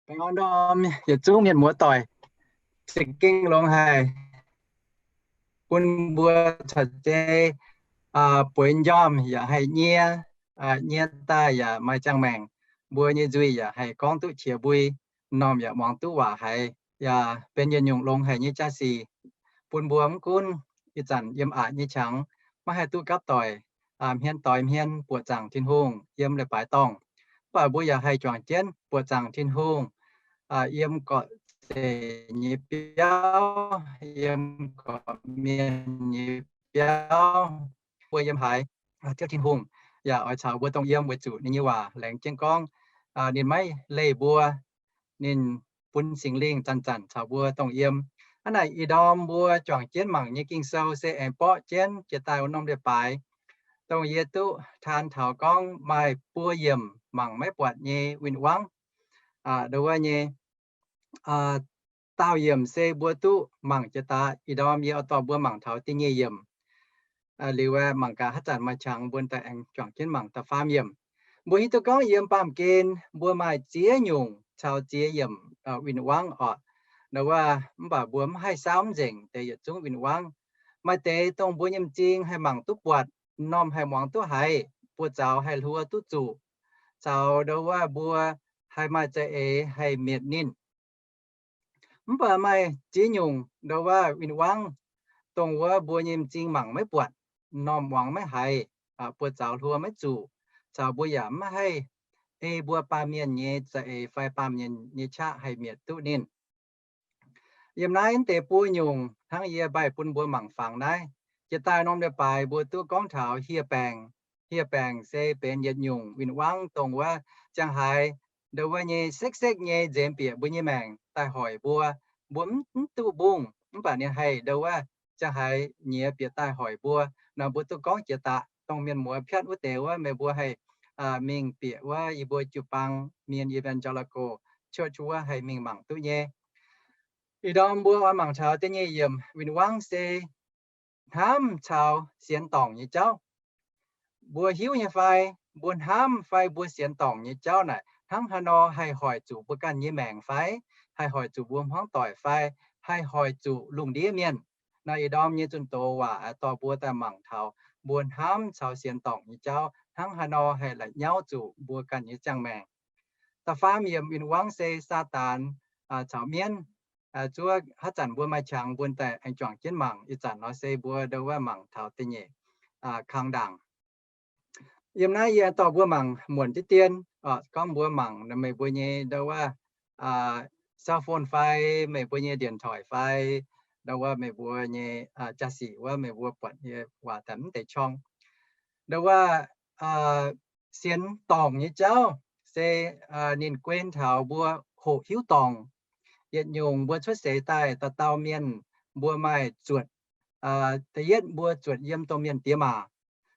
Baengh orn ndorm yietc zungv mienh muoz doic, za'gengh longx haic bun mbuo caux jienv bueix njormh yaac haih nyiev, nyiev daaih yaac maaih ziangh maengc, mbuo nyei nzuih yaac haih gorngv duqv qiex mbui, m'normh yaac muangx duqv waac haiz, yaac benx yietc nyungc longx haic nyei jaa-sic bun mbuo. Mv gunv ih zanc yiem aqc nyei qangx maiv haih duqv gapv doic, hmien doix hmien buoqc zaangc Tin-Hungh yiem leiz-baaix dorngh, mv baac mbuo yaac haih juangc jienv buoqc zaangc Tin-Hungh yiem gorqv-zeic nyei biauv, yiem gorqv-mienh nyei biauv, mbuo yiem haaix, Ziouv Tin-Hungh yaac oix caux mbuo dongh yiem, weic zuqc ninh nyei waac laengz jienv gorngv, ninh maiv leih mbuo, ninh bun Singx Lingh zanc-zanc caux mbuo dongh yiem. Hnangv naaic ih ndorm mbuo juangc jienv mangc nyei Ging-Sou se aengx borqv jienv jiex daaih wuov norm leiz-baaix, dongh yie duqv taan taux gorngv maaih buo yiemc mangc maiv buatc nyei win-wangv. Ndo wuov nyei daauh yiemc se mbuo duqv mangc jiex daaih. Ih ndorm yie oix dorh mbuo mangc taux da'nyeic yiemc. Liuz aeqv, mangc gaax haaix zanc maaih qangx mbuo daaih aengx juangc jienv mangc da'faam yiemc. Mbuo hiuv duqv gorngv yiem baamh gen mbuo maaih ziex nyungc caux ziex yiemc win-wangv orqc. Ndo wuov, mv baac mbuo mv haih saauv mv nzengc deix yietc zungv win-wangv. Maaih deix dongh mbuo nyei m'zing haih mangc duqv buatc, m'normh haih muangx duqv haiz, buoz-zaux haih hluo duqv zuqc, caux ndo wuov mbuo haih maaih za'eix haih mietc ninh. Mv baac maaih ziex nyungc ndo wuov win-wangv, dongh wuov mbuo nyei m'zing mangc maiv buatc, m'normh muangx maiv haiz, buoz-zaux hluo maiv zuqc, caux mbuo yaac maiv haih ei mbuo baamh mienh nyei za'eix fai baamh mienh nyei qaqv haih mietc duqv ninh. Yiem naaiv deix buo nyungc hnangv yie mbaih bun mbuo mangc fangx naaiv. Jiex daaih norm leiz-baaix mbuo duqv gorngv taux hieh baengc. Hieh baengc se benx yietc nyungc win-wangv dongh wuov ziangh haaix ndo wuov nyei sekv-sekv nyei nzemx bieqc mbuo nyei maengc daaih hoic mbuo. Mbuo mv duqv mbungh, mv baac ninh haih ndo wuov ziangh haaix nyiex bieqc daaih hoic mbuo. Nor mbuo duqv gorngv jiex daaih dongh mienh muoz piatv wuov deix wuov, meih mbuo haih mingh bieqc wuov yie mbuo jiu-baang Mien Evangelical Church wuov haih mingh mangc duqv nyei. Ih ndorm mbuo oix mangc taux da'nyeic yiemc win-wangv se hnamv caux sienx dorngc nyei jauv. Mbuo hiuv nyei fai? Mbuo hnamv fai mbuo sienx dorngc nyei jauv naaic hnangv haaix nor haih hoic zuqc mbuo ganh nyei maengc fai? Haih hoic zuqc mbuo hmuangv doic fai? Haih hoic zuqc lungh ndiev mienh? Nor ih ndorm nyei zunh doz waac dorh mbuo daaih mangc taux mbuo hnamv caux sienx dorngc nyei jauv hnangv haaix nor haih la'nyauv zuqc mbuo ganh nyei ziangh maengc. Da'faam yiemc win-wangv se Saadaan caux mienv. Zuov haaix zanc mbuo maaih qangx mbuo daaih aengx juangc jienv mangc. Ih zanc nor se mbuo ndo wuov mangc taux da'nyeic kang ndaangc. Yiem naaiv yie dorh mbuo mangc muonc diqv dien, gorngv mbuo mangc meih mbuo nyei ndo wuov cell phone fai, meih mbuo nyei điện thoại fai, ndo wuov meih mbuo nyei jaa-sic wuov meih mbuo buatc nyei waac daaih mv deix qorng. Ndo wuov sienx dorngc nyei jauv se ninh guen taux mbuo hoqc hiuv dorngc. Yietc nyungc mbuo cuotv seix daaih dauh dauh mienh mbuo maaih zuotc. Da'yietv mbuo zuotc yiem domh mienh diex maac.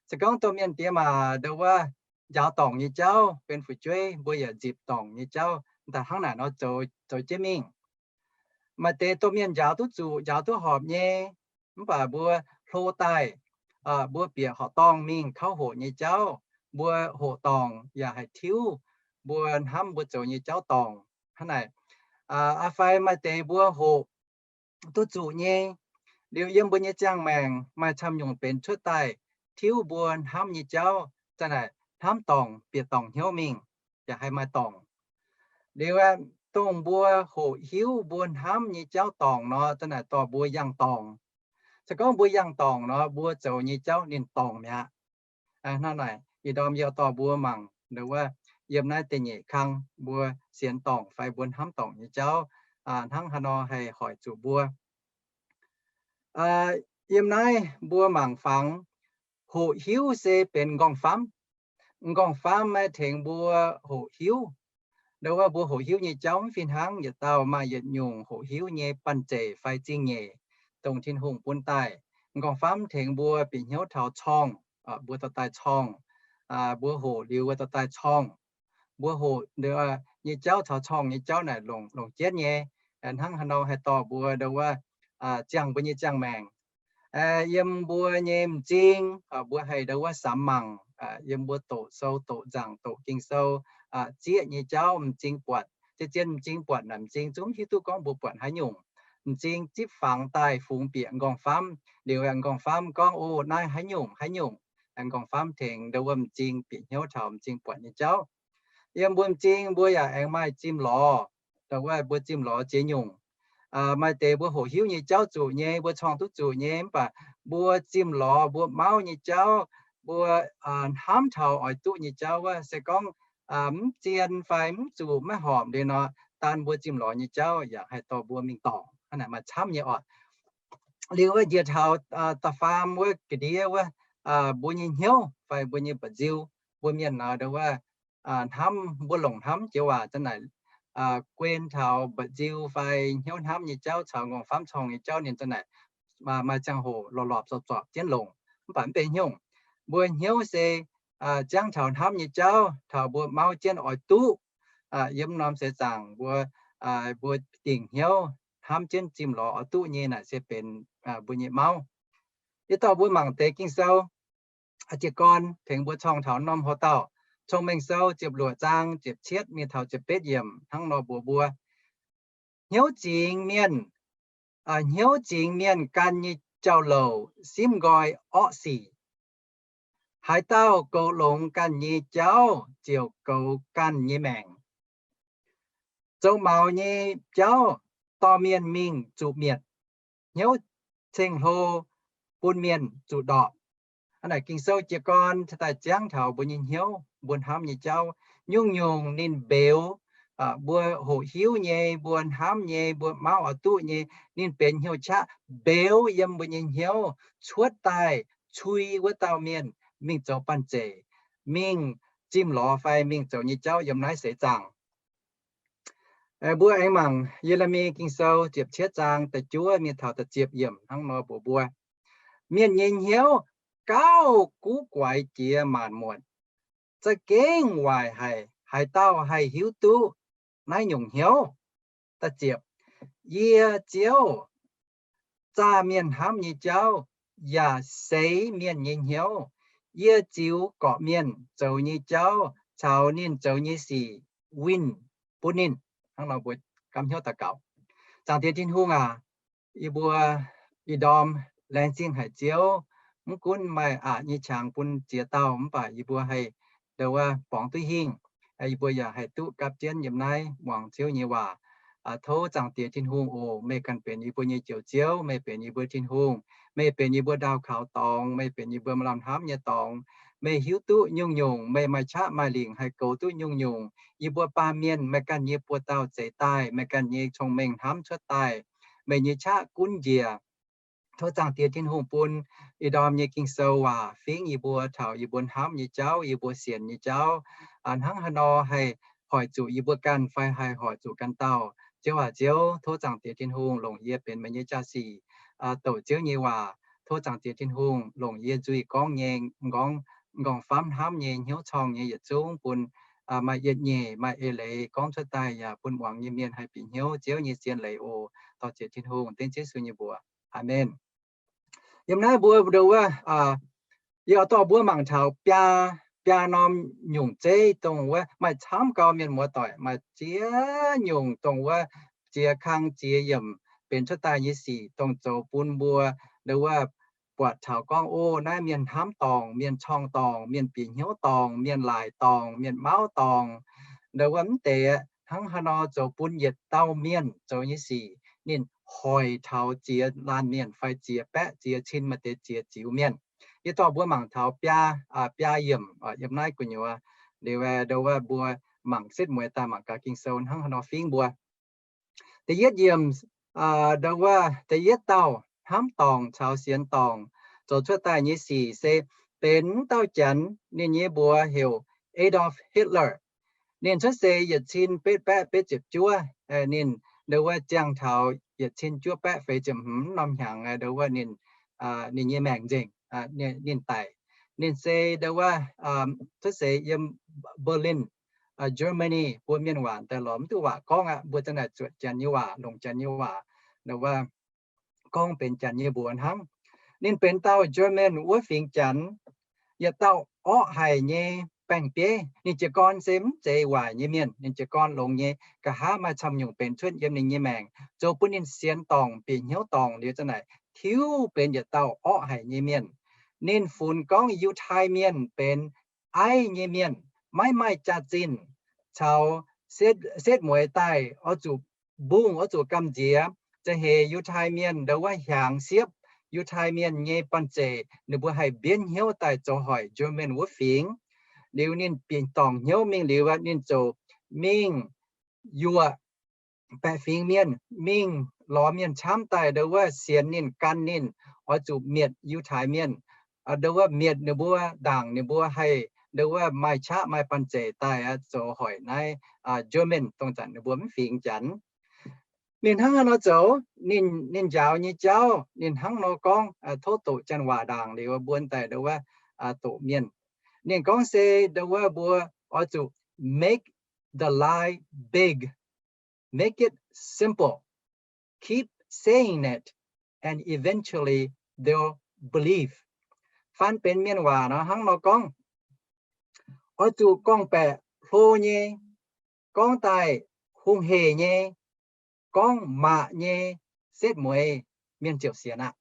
Se gorngv domh mienh diex maac ndo wuov njaaux dorngc nyei jauv benx fu'jueiv, mbuo yaac nzipc dorngc nyei jauv daaih hnangv naaic nor zoux, zoux jienv mingh. Maaih deix domh mienh njaaux duqv zuqc, njaaux duqv horpc nyei, mv baac mbuo hlo daaih, mbuo bieqc horqc dorngh mingh kauv hoqc nyei jauv, mbuo hoqc dorngc yaac haih tiuv mbuo hnamv mbuo zoux nyei jauv dorngc. Hnangv naaic, aa fai maaih deix mbuo hoqc duqv zuqc nyei, liuz yiem mbuo nyei ziangh maengc maaih camv nyungc benx cuotv daaih tiuv mbuo hnamv nyei jauv, za'naaic hnamv dorngc, bieqc dorngc hnyouv mingh, yaac haih maaih dorngc. Liuz aeqv, dongh mbuo hoqc hiuv mbuo hnamv nyei jauv dorngc nor, za'naaic dorh mbuo yangh dorngc. Se gorngv mbuo yangh dorngc nor, mbuo zoux nyei jauv ninh dorngc mi'aqv. Hnangv naaic, ih ndorm yie dorh mbuo mangc ndo wuov yiem naaiv da'nyeic kang mbuo sienx dorngc fai mbuo hnamv dorngc nyei jauv hnangv haaix nor haih hoic zuqc mbuo. Yiem naaiv mbuo mangc fangx, hoqc hiuv se benx m'nqorngv-famv. M'nqorngv-famv maiv tengx mbuo hoqc hiuv. Ndo wuov mbuo hoqc hiuv nyei jauv mv fih hnangv. Yietc dauh maaih yietc nyungc hoqc hiuv nyei banh zeic fai zingh nyeic, dongh Tin-Hungh bun daaih. M'nqorngv-famv tengx mbuo bieqc hnyouv taux corngh, mbuo dorh daaih corngh, mbuo hoqc liuz mbuo dorh daaih corngh. Mbuo hoqc nyei jauv caux corngh nyei jauv naaic longc, longc jienv nyei. Hnangv haaix nor haih dorh mbuo ndo wuov ziangh mbuo nyei ziangh maengc. Yiem mbuo nyei m'zing, mbuo haih ndo wuov samx mangc, yiem mbuo doqc sou, doqc nzaangc, doqc Ging-Sou, zieqv nyei jauv m'zing buatc. zien-zien m'zing buatc naaic m'zing zungv hiuv duqv gorngv mbuo buatc haaix nyungc. M'zing zipv fangx daaih fungx bieqc m'nqorngv-famv liuz, m'nqorngv-famv gorngv, O, naaiv haaix nyungc haaix nyungc. M'nqorngv-famv tengx ndau wuov m'zing bieqc hnyouv taux m'zing buatc nyei jauv. Yiem mbuo m'zing mbuo yaac aengx maaih zimh lorz, ndau wuov mbuo zimh lorz ziex nyungc. Maaih deix mbuo hoqc hiuv nyei jauv zuqc nyei, mbuo corng duqv zuqc nyei, mv baac mbuo zimh lorz mbuo mauv nyei jauv, mbuo hnamv taux oix duqv nyei jauv wuov, se gorngv mv zien fai mv zuqc maiv horpc liuz nor, daan mbuo zimh lorz nyei jauv yaac haih dorh mbuo mingh dorngc. Hnangv naaic maaih camv nyei oc. Liuz wuov njiec taux da'faam wuov ga'ndiev wuov, mbuo nyei hnyouv fai mbuo nyei mba'nziu. Mbuo mienh nor ndau wuov hnamv, mbuo longc hnamv joux waac za'naaic guen taux mba'nziu fai hnyouv hnamv nyei jauv caux m'nqorngv-famv corng nyei jauv ninh za'naaic maaih ziangh hoc lorpc lorpc zorpc zorpc jienv longc. Mv baac mv benx haaix nyungc, mbuo hnyouv se jangv taux hnamv nyei jauv, taux mbuo mauv jienv oix duqv. Yiem norm seix zaangc mbuo, mbuo dingc hnyouv hnamv jienv zimh lorz oix duqv nyei naaic se benx mbuo nyei mauv. Yie dorh mbuo mangc deix Ging-Sou jiez gorn tengx mbuo corng taux norm hoc-dauh. Cong-Mengh Sou ziepc luoqc zaang ziepc cietv mingh taux ziepc betv yiemc hnangv nor mbuox mbuo, hnyouv zingx mienh, hnyouv zingx mienh gan nyei jauv-louc simv nqoi orqv sic. Haaix dauh goux longx ganh nyei jauv ziouc goux ganh nyei maengc. Zoux maux nyei jauv dorh mienh mingh zuqc mietc, hnyouv ceng-hlo bun mienh zuqc ndorpc. Hnangv naaic Ging-Sou jiez gorn cingx daaih ziangv taux mbuo nyei hnyouv, mbuo hnamv nyei jauv. Nyungc-nyungc ninh mbeux, mbuo hoqc hiuv nyei, mbuo hnamv nyei, mbuo mauv oix duqv nyei, ninh benx hnyouv qaqv mbeux yiem mbuo nyei hnyouv cuotv daaih cui wuov dauh mienh mingh zoux banh zeic, mingh zimh lorz fai mingh zoux nyei jauv yiem naaiv seix zaangc. Mbuo aengx mangc Ye^le^mi Ging-Sou ziepc cietv zaang da'juov mingh taux da'ziepc yiemc hnangv nor mbuox mbuo, mienh nyei hnyouv gauh guv guaix jiex maanc muotc, za'gengh waaic haic. Haaix dauh haih hiuv duqv naaiv nyungc hnyouv? Yie, Ziouv, zaah mienh hnamv nyei jauv yaac seix mienh nyei hnyouv. Yie ziux gorqv-mienh zoux nyei jauv caux ninh zoux nyei sic winh bun ninh. Hnangv nor mbuo gamh hnyouv daux gaux. Zaangc Diex Tin-Hungh aac, yie mbuo ih ndorm laengz zingh haic Ziouv, mv gunv maaih aqc nyei qangx bun ziex dauh, mv baac yie mbuo haih ndau wuov borngz duqv hingh. Yie mbuo yaac haih duqv gapv jienv yiem naaiv muangx Ziouv nyei waac. Tov Zaangc Diex Tin-Hungh oc, meih ganh benx yie mbuo nyei Njoux Ziouv, meih benx yie mbuo Tin-Hungh, meih benx yie mbuo ndaauh kaux dorngx, meih benx yie mbuo maaih lamh hnamv nyei dorngx. Meih hiuv duqv nyungc-nyungc, meih maaih qaqv maaih lingc haih goux duqv nyungc-nyungc. Yie mbuo baamh mienh maaih ganh nyei buoz-dauh zeix daaih, maaih ganh nyei cong-mengh hnamv cuotv daaih, meih nyei qaqv gunv njiec. Tov Zaangc Diex Tin-Hungh bun ih ndorm nyei Ging-Sou waac fingv yie mbuo taux yie mbuo hnamv nyei jauv, yie mbuo sienx nyei jauv, hnangv haaix nor haih hoic zuqc yie mbuo ganh fai haih hoic zuqc ganh dauh. Ziouv aac Ziouv, tov Zaangc Diex Tin-Hungh longc yie benx meih nyei jaa-sic douc Ziouv nyei waac. Tov Zaangc Diex Tin-Hungh longc yie nzuih gorngv nyei m'nqorngv, m'nqorngv-famv hnamv nyei, hnyouv corng nyei yietc zungv bun maaih yietc nyeic, maaih eix leiz gorngv cuotv daaih yaac bun muangx nyei mienh haih bieqc hnyouv Ziouv nyei zien leiz oc. Dorh Diex Tin-Hungh dengv Yesu nyei mbuox. Aamen. Yiem naaiv mbuo ndo wuov, yie oix dorh mbuo mangc taux biaa, biaa norm nyungc zeiv dongh wuov maaih camv gau mienh muoz-doic, maaih ziex nyungc dongh wuov ziex kang ziex yiemc benx cuotv daaih nyei sic dongh zoux bun mbuo ndo wuov buatc taux gorngv, o, naaiv mienh hnamv dorngc, mienh corng dorngc, mienh bieqc hnyouv dorngc, mienh laaic dorngc, mienh mauv dorngc. Ndo wuov mv deix hnangv haaix nor zoux bun yietc dauh mienh zoux nyei sic, ninh hoic taux ziex laanh mienh fai ziex baeqv ziex cin maaih deix ziex ziux mienh. Yie dorh mbuo mangc taux biaa, biaa yiemc yiem naaiv gu'nyuoz. Liuz ndo wuov mbuo mangc setv mueiz daaih mangc gaax Ging-Sou hnangv haaix nor fingv mbuo. Da'yietv yiemc, ndo wuov da'yietv dauh hnamv dorngc caux sienx dorngc zoux cuotv daaih nyei sic se benx dauh Janx, ninh nyei mbuox heuc Adolf Hitler. Ninh cuotv seix yietc cin betv baeqv betv ziepc juov. Ninh ndo wuov ziangh taux yietc cin juov baeqv feix ziepc hmz norm hnyangx ndo wuov ninh, ninh nyei maengc nzengc, ninh daic. Ninh se ndo wuov cuotv seix yiem Berlin, Germany. Mbuo mienh waac daaih lorz mv duqv waac gorngv aqv. Mbuo za'naaic zuotc Janx nyei waac, longc Janx nyei waac, ndo wuov gorngv benx Janx nyei mbuox hnangv. Ninh benx dauh German wuov fingx Janx, yietc dauh orqv haic nyei baeng-bieiv. Ninh jiez gorn se mv zeiz waaic nyei mienh. Ninh jiez gorn longx nyei, nqa'haav maaih camv nyungc benx cuotv yiem ninh nyei maengc, zoux bun ninh sienx dorngc, bieqc hnyouv dorngc liuz za'naaic tiuv benx yietc dauh orqv haic nyei mienh. Ninh funx gorngv Yiutai Mienh benx aiv nyei mienh, maiv maaih jaax-zinh, caux setv, setv mueiz daaih oix zuqc mbungh, oix zuqc gamh nziex. Za'heix Yiutai Mienh ndau wuov hiaangx siepv, Yiutai Mienh nyei banh zeic ninh mbuo haih mbienv hnyouv daaih zoux hoic German wuov fingx. Liuz ninh bieqc dorngc hnyouv mingh liuz, ninh ziouc mingh yuoqc baeqc fingx mienh, mingh lorz mienh camv daaih ndau wuov sienx ninh, gan ninh, oix zuqc mietc Yiutai Mienh, ndau wuov mietc ninh mbuo ndaangc ninh mbuo haih ndau wuov maaih qaqv maaih banh zeic daaih zoux hoic naaiv German dongh zanc ninh mbuo mv fingx Janx. Ninh hnangv haaix nor zoux? Ninh, ninh njaaux nyei jauv ninh hnangv nor gorngv, tov doqc janx waac ndaangc liuz mbuo daaih ndau wuov doqc mienh. Ninh gorngv se ndau wuov mbuo oix zuqc make the lie big, make it simple, keep saying it, and eventually they'll believe. Faan benx mienh waac nor hnangv nor gorngv, oix zuqc gorngv-baeqc hlo nyei, gorngv daaih hungh hec nyei, gorngv maac nyei, setv mueiz mienh ziouc sienx aqv.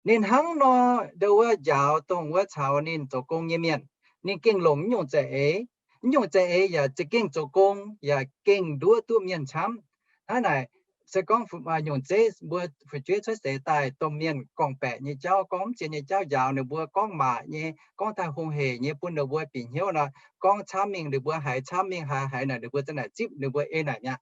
Ninh hnangv nor ndau wuov njaaux dongh wuov caux ninh zoux gong nyei mienh. Ninh gengh longc nyungc za'eix. Nyungc za'eix yaac za'gengh zoux gong, yaac gengh nduov duqv mienh camv. Hnangv naaic, se gorngv nyungc zeiv mbuo fu'jueiv cuotv seix daaih, domh mienh gorngv-baeqc nyei jauv, gorngv mv zien nyei jauv njaaux ninh mbuo, gorngv maac nyei, gorngv daaih hungh hec nyei bun ninh mbuo bieqc hnyouv nor, gorngv camv mingh ninh mbuo haiz camv, mingh haiz haiz naaic ninh mbuo za'naaic zipv, ninh mbuo ei naaic mi'aqv.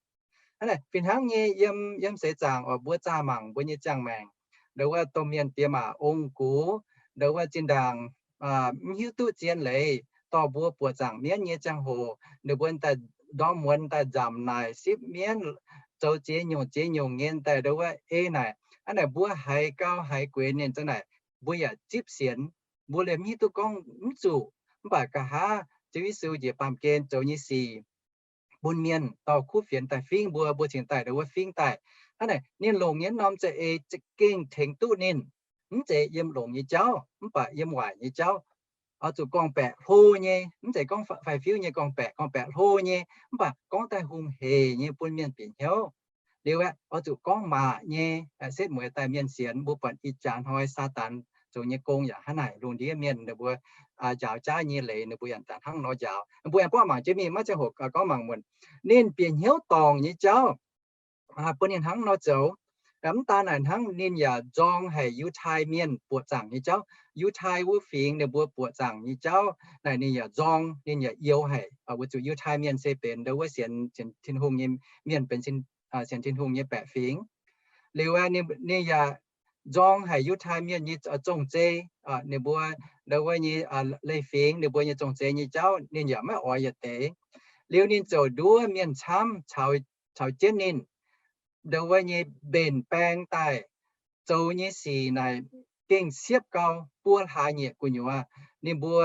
Hnangv naaic fih hnangv nyei yiem, yiem seix zaangc oc, mbuo zaah mangc mbuo nyei ziangh maengc, ndau wuov domh mienh diex maac ong-gux, ndau wuov zinh ndaangc mv hiuv duqv zien leiz, dorh mbuo buoqc zaangc mienv nyei ziangh hoc, ninh mbuo daaih ndorm muonz daaih nzamc naaic sipv mienv, zoux ziex nyungc ziex nyungc nyei daaih ndau wuov ei naaic. Hnangv naaic mbuo haiz gau haiz gueix ninh za'naaic, mbuo yaac zipv sienx. Mbuo liemh mv hiuv duqv gorngv mv zuqc, mv baac nqa'haav Ziouv Yesu njiec baamh gen zoux nyei sic bun mienh dorh kuv fienx daaih fingv mbuo, mbuo cingx daaih ndau wuov fingv daaih. Hnangv naaic ninh longc nyei norm za'eix za'gengh tengx duqv ninh. Mv zeiz yiem longx nyei jauv, mv baac yiem waaic nyei jauv. Oix zuqc gorngv-baeqc hlo nyei, mv zeiz gorngv faix-fiuv nyei gorngv-baeqc, gorngv-baeqc hlo nyei, mv baac gorngv daaih hungh hec nyei bun mienh bieqc hnyouv. Liuz aeqv, oix zuqc gorngv maac nyei, setv mueiz daaih mienh sienx. Mbuo buatc ih jaax hnoi Saadaan zoux nyei gong yaac hnangv naaic, lungh ndiev mienh ninh mbuo njaaux jaav nyei leiz ninh mbuo yaac daaih hnangv nor njaaux. Mbuo aengx buangv mangc jienv mingh maiv ziangh hoc gorngv mangc muonc, ninh bieqc hnyouv dorngc nyei jauv bun ninh hnangv nor zoux. Mv daan naaic hnangv, ninh yaac nzorng haic Yiutai Mienh buoqc zaangc nyei jauv. Yiutai wuov fingx ninh mbuo buoqc zaangc nyei jauv naaic ninh yaac nzorng, ninh yaac youx haic, weic zuqc Yiutai Mienh se benx ndau wuov sienx Tin-Hungh nyei mienh, benx sienx Tin-Hungh nyei baeqc fingx. Liuz ninh yaac nzorng haic Yiutai Mienh nyei zong-zei, ninh mbuo ndau wuov nyei leiz-fingx, ninh mbuo nyei zong-zei nyei jauv ninh yaac maiv oix yietc deix. Liuz ninh ziouc nduov mienh camv caux jienv ninh ndau wuov nyei mbenc baeng daaih zoux nyei sic naaic gengh siepv gau, buo hlaax nyieqc gu'nyuoz. Ninh mbuo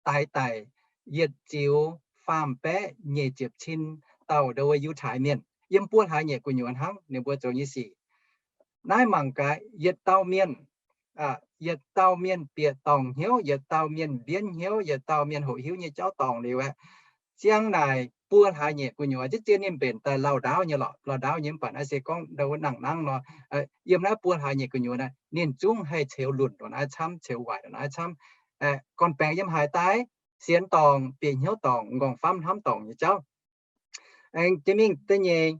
daix daic yietc ziux faam-baeqv nyic ziepc cin dauh ndau wuov Yiutai Mienh yiem buo hlaax nyieqc gu'nyuoz hnangv ninh mbuo zoux nyei sic. Naaiv mangc gaax, yietc dauh mienh, yietc dauh mienh bieqc dorngc hnyouv, yietc dauh mienh mbienv hnyouv, yietc dauh mienh hoqc hiuv nyei jauv dorngc liuz aeqv, ziang naaic buo hlaax nyieqc gu'nyuoz, ziex zien ninh mbenc daaih lauh ndaauv nyei lorqc, lauh ndaauv nyei mv baac naaiv se gorngv ndau wuov nangh nangv nor, yiem naaiv buo hlaax nyieqc gu'nyuoz naaiv ninh zungv haih ceux lunc ndongc naaiv camv, ceux waaic ndongc naaiv camv. Gorn-baengx yiem haaix daaih? Sienx dorngc, bieqc hnyouv dorngc, m'nqorngv famv hnamv dorngc nyei jauv. Aengx jiex mingh da'nyeic,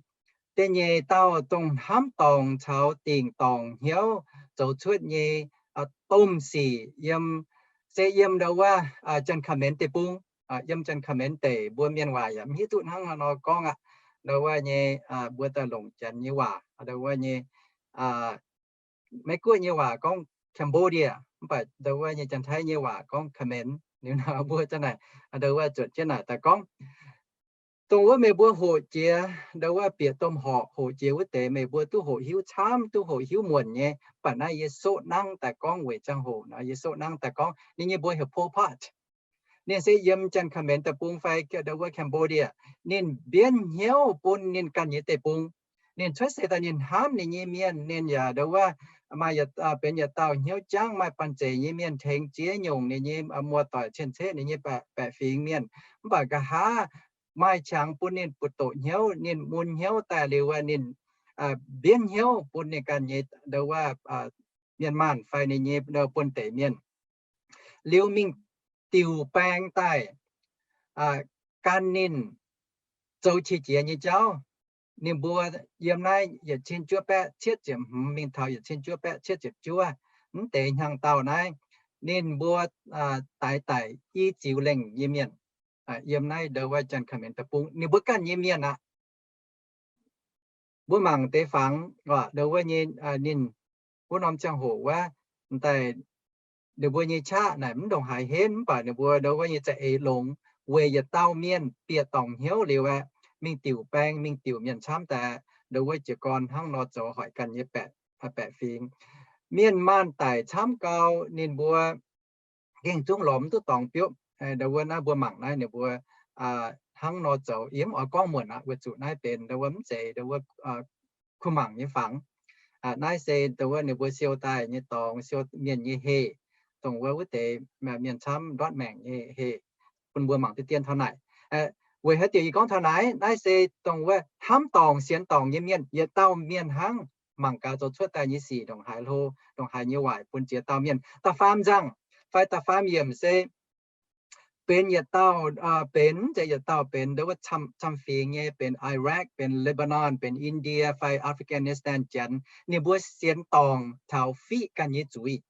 da'nyeic dauh dongh hnamv dorngc caux dingc dorngc hnyouv zoux cuotv nyei domh sic yiem, se yiem ndau wuov Janx-Ka'menx deic-bung. Yiem Janx-Ka'menx deic mbuo mienh waac yaac mv hiuv duqv hnangv haaix nor gorngv aqv. Ndau wuov nyei mbuo daaih longc Janx nyei waac, ndau wuov nyei Meiv-Guoqv nyei waac gorngv Cambodia, mv baac ndau wuov nyei Janx-Taiv nyei waac gorngv Ka'menx. Liuz nor mbuo za'naaic ndau wuov zuotc jienv naaic daaih gorngv, dongh wuov meih mbuo hoqc jiex, ndau wuov bieqc domh horqc hoqc jiex wuov deix, meih mbuo duqv hoqc hiuv camv, duqv hoqc hiuv muonc nyei. Mv baac naaiv yie soqv nangv daaih gorngv weic ziangh hoc nor, yie soqv nangv daaih gorngv ninh nyei mbuox heuc Pol Pot. Ninh se yiem Janx-Ka'menx deic-bung fai ndau wuov Cambodia. Ninh mbienv hnyouv bun ninh ganh nyei deic-bung. Ninh cuotv seix daaih ninh hnamv ninh nyei mienh, ninh yaac ndau wuov maaih benx yietc dauh hnyouv jangv, maaih banh zeic nyei mienh tengx ziex nyungc ninh nyei muoz-doic cien-ceqv ninh nyei baeqc fingx mienh. Mv baac nqa'haav maaih qangx bun ninh buoz-ndoqv hnyouv, ninh mun hnyouv daaih liuz, ninh mbienv hnyouv bun ninh ganh nyei ndo wuov mienh maanh fai ninh nyei buonv-deic mienh. Liuz mingh diuc baeng daaih gan ninh zoux qiex jiez nyei jauv. Ninh mbuo yiem naaiv yietc cin juov baeqv cietv ziepc hmz mingh taux yietc cin juov baeqv cietv ziepc juov, mv deix hnyangx-daauh naaiv, ninh mbuo daix daic i ziux lengh nyei mienh yiem naaiv ndo wuov Janx-Kaeqv-Mienh deic-bung, ninh mbuo ganh nyei mienh aqv. Mbuo mangc deix fangx ndo wuov nyei, ninh wuov norm ziangh hoc wuov, daaih ninh mbuo nyei qaqv naaic mv ndongc haaix henv, mv baac ninh mbuo ndo wuov nyei za'eix longx weic yietc dauh mienh bieqc dorngc hnyouv liuz aeqv, mingh diuc baeng, mingh diuc mienh camv daaih, ndo wuov jiez gorn hnangv nor zoux hoic ganh nyei baeqc fingx. Mienh maanh daic camv gau, ninh mbuo gengh zungv lorz mv duqv dorngx biopv. Ndo wuov naaiv mbuo mangc naaiv ninh mbuo hnangv nor zoux, yie mv oix gorngv muonc aqv, weic zuqc naaiv benx ndo wuov mv zeiz ndo wuov kuh mangc nyei fangx. Naaiv se ndo wuov ninh mbuo siou daaih nyei dorngx, siou mienh nyei heh, dongh wuov wuov deix mienh camv ndortv maengc nyei heh, bun mbuo mangc deix dien taux naaic. Weic haaix diuc yie gorngv taux naaiv? Naaiv se dongh wuov hnamv dorngc sienx dorngc nyei mienh, yietc dauh mienh hnangv, mangc gaax zoux cuotv daaih nyei sic ndongc haaix hlo, ndongc haaix nyei waaic bun ziex dauh mienh. Da'faam nzangh fai da'faam yiemc se benx yietc dauh, benx, mv zeiz yietc dauh, benx ndo wuov camv-fingx nyei, benx Iraq, benx Lebanon, benx India fai Afghanistan Janx, ninh mbuo sienx dorngc taux fiqv ganh nyei zuiz.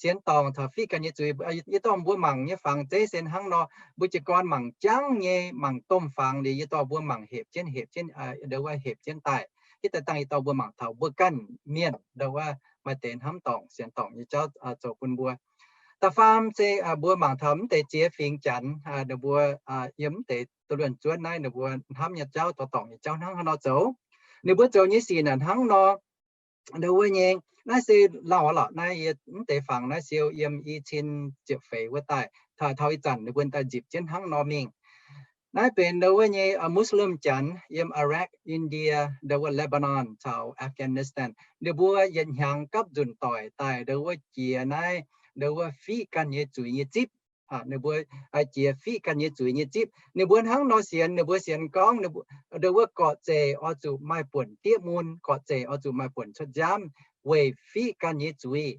Sienx dorngc taux fiqv ganh nyei zuiz. Yie dorh mbuo mangc nyei fangx zeiv se hnangv nor, mbuo jiez gorn mangc jangv nyei, mangc domh fangx liuz yie dorh mbuo mangc hepc jienv, hepc jienv, ndo wuov hepc jienv daaih. Hitv daaih dangh yie dorh mbuo mangc taux mbuo ganh mienh ndo wuov maaih deix hnamv dorngc sienx dorngc nyei jauv zoux bun mbuo. Da'faam se mbuo mangc taux mv deix ziex fingx Janx, ninh mbuo yiem mv deix duqv luonx zuonv naaiv ninh mbuo hnamv nyei jauv, dorh dorngc nyei jauv hnangv haaix nor zoux. Ninh mbuo zoux nyei sic naaic hnangv nor, ndo wuov nyei, naaiv se lauh lorqc. Naaiv yie mv deix fangx naaiv siou yiem i cin ziepc feix wuov daaih, taux ih zanc ninh mbuo daaih nzipc jienv hnangv nor mingh. Naaiv benx ndo wuov nyei Muslim Janx yiem Iraq, India, ndo wuov Lebanon caux Afghanistan. Ninh mbuo yietc hnyangx gapv nzunc doic daaih ndo wuov jiex naaiv ndo wuov fiqv ganh nyei zuiz nyei zipv. Ninh mbuo jiex fiqv ganh nyei zuiz nyei zipv. Ninh mbuo hnangv nor sienx, ninh mbuo sienx gorngv ndo wuov gorqv-zeic oix zuqc maaih buonc diev mun, gorqv-zeic oix zuqc maaih buonc cuotv nziaamv weic fiqv ganh nyei zuiz.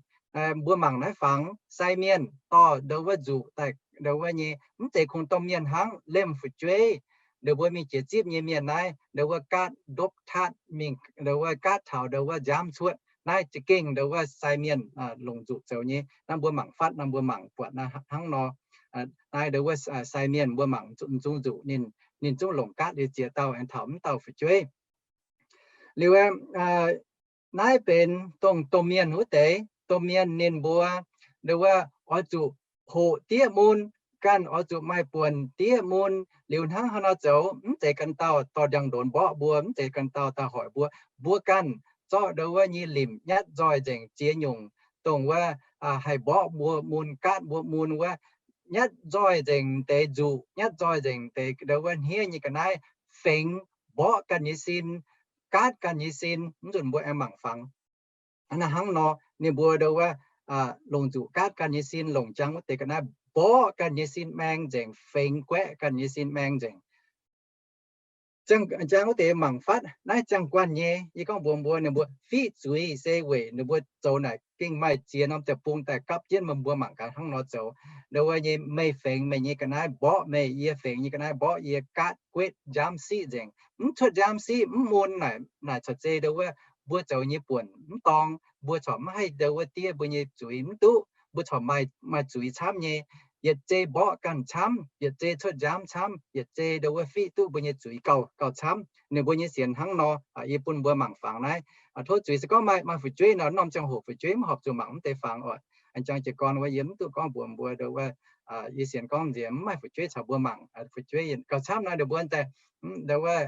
Mbuo mangc naaiv fangx sai mienh dorh ndo wuov nzuqc daaih ndo wuov nyei, mv zeiz kungx domh mienh hnangv, liemh fu'jueiv. Ndo wuov mingh jiex zipv nyei mienh naaiv, ndo wuov gaatv ndopv tatv mingh, ndo wuov gaatv taux ndo wuov nziaamv cuotv. Naaiv za'gengh ndo wuov sai mienh longc nzuqc zoux nyei. Naaiv mbuo mangc fatv nor, mbuo mangc buatc naaiv hnangv nor. Naaiv ndo wuov sai mienh mbuo mangc zungv nzuqc ninh, ninh zungv longc gaatv liuz ziex dauh aengx taux mv dauh fu'jueiv. Liuz naaiv benx dongh domh mienh wuov deix. Domh mienh ninh mbuo ndo wuov oix zuqc hoqc diev mun, ganh oix zuqc maaih buonc diev mun. Liuz hnangv haaix nor zoux? Mv zeiz ganh dauh dorh ndiangx-ndonx mborqv mbuo, mv zeiz ganh dauh daaih hoic mbuo. Mbuo ganh zorqv ndo wuov nyei limc nyatv nzoih nzengc ziex nyungc, dongh wuov haih mborqv mbuo mun, gaatv mbuo mun wuov, nyatv nzoih nzengc deix nzuqc, nyatv nzoih nzengc deix ndo wuov hniev nyei ga'naaiv, fengx mborqv ganh nyei sin, gaatv ganh nyei sin. Mv nzunc mbuo aengx mangc fangx naaiv hnangv nor, ninh mbuo ndo wuov longc nzuqc gaatv ganh nyei sin, longc njang wuov deix ga'naaiv mborqv ganh nyei sin maeng nzengc, fengx guaeqv ganh nyei sin maeng nzengc. Njang wuov deix mangc fatv naaiv ziangh guanh nyei. Yie gorngv mbuox mbuo, ninh mbuo fiqv zuiz se weic ninh mbuo zoux naaic gengh maaih ziex norm deic-bung daaih gapv jienv meih mbuo mangc gaax hnangv nor zoux. Ndo wuov nyei, meih fengx meih nyei ga'naaiv mborqv meih, yie fengx nyei ga'naaiv mborqv yie, gaatv guetv nziaamv siqv nzengc, mv cuotv nziaamv siqv mv mun naaic, naaic corc zei ndo wuov mbuo zoux nyei buonc mv dorng. Mbuo corc mv haih ndo wuov diev mbuo nyei zuiz mv duqv. Mbuo corc maaih zuiz camv nyei. Yietc zei mborqv ganh camv, yietc zei cuotv nziaamv camv, yietc zei ndo wuov fiqv duqv mbuo nyei zuiz gauh, gauh camv. Ninh mbuo nyei sienx hnangv nor. Yie bun mbuo mangc fangx naaiv. Tov zuiz se gorngv maaih, maaih fu'jueiv nor, norm ziangh hoc fu'jueiv mv horpc zuqc mangc mv deix fangx oc. Aengx jangx jiez gorn wuov yie mv duqv gorngv mbuox mbuo ndo wuov, yie sienx gorngv nziex mv maaih fu'jueiv caux mbuo mangc. Fu'jueiv gauh camv nor ninh mbuo daaih ndo wuov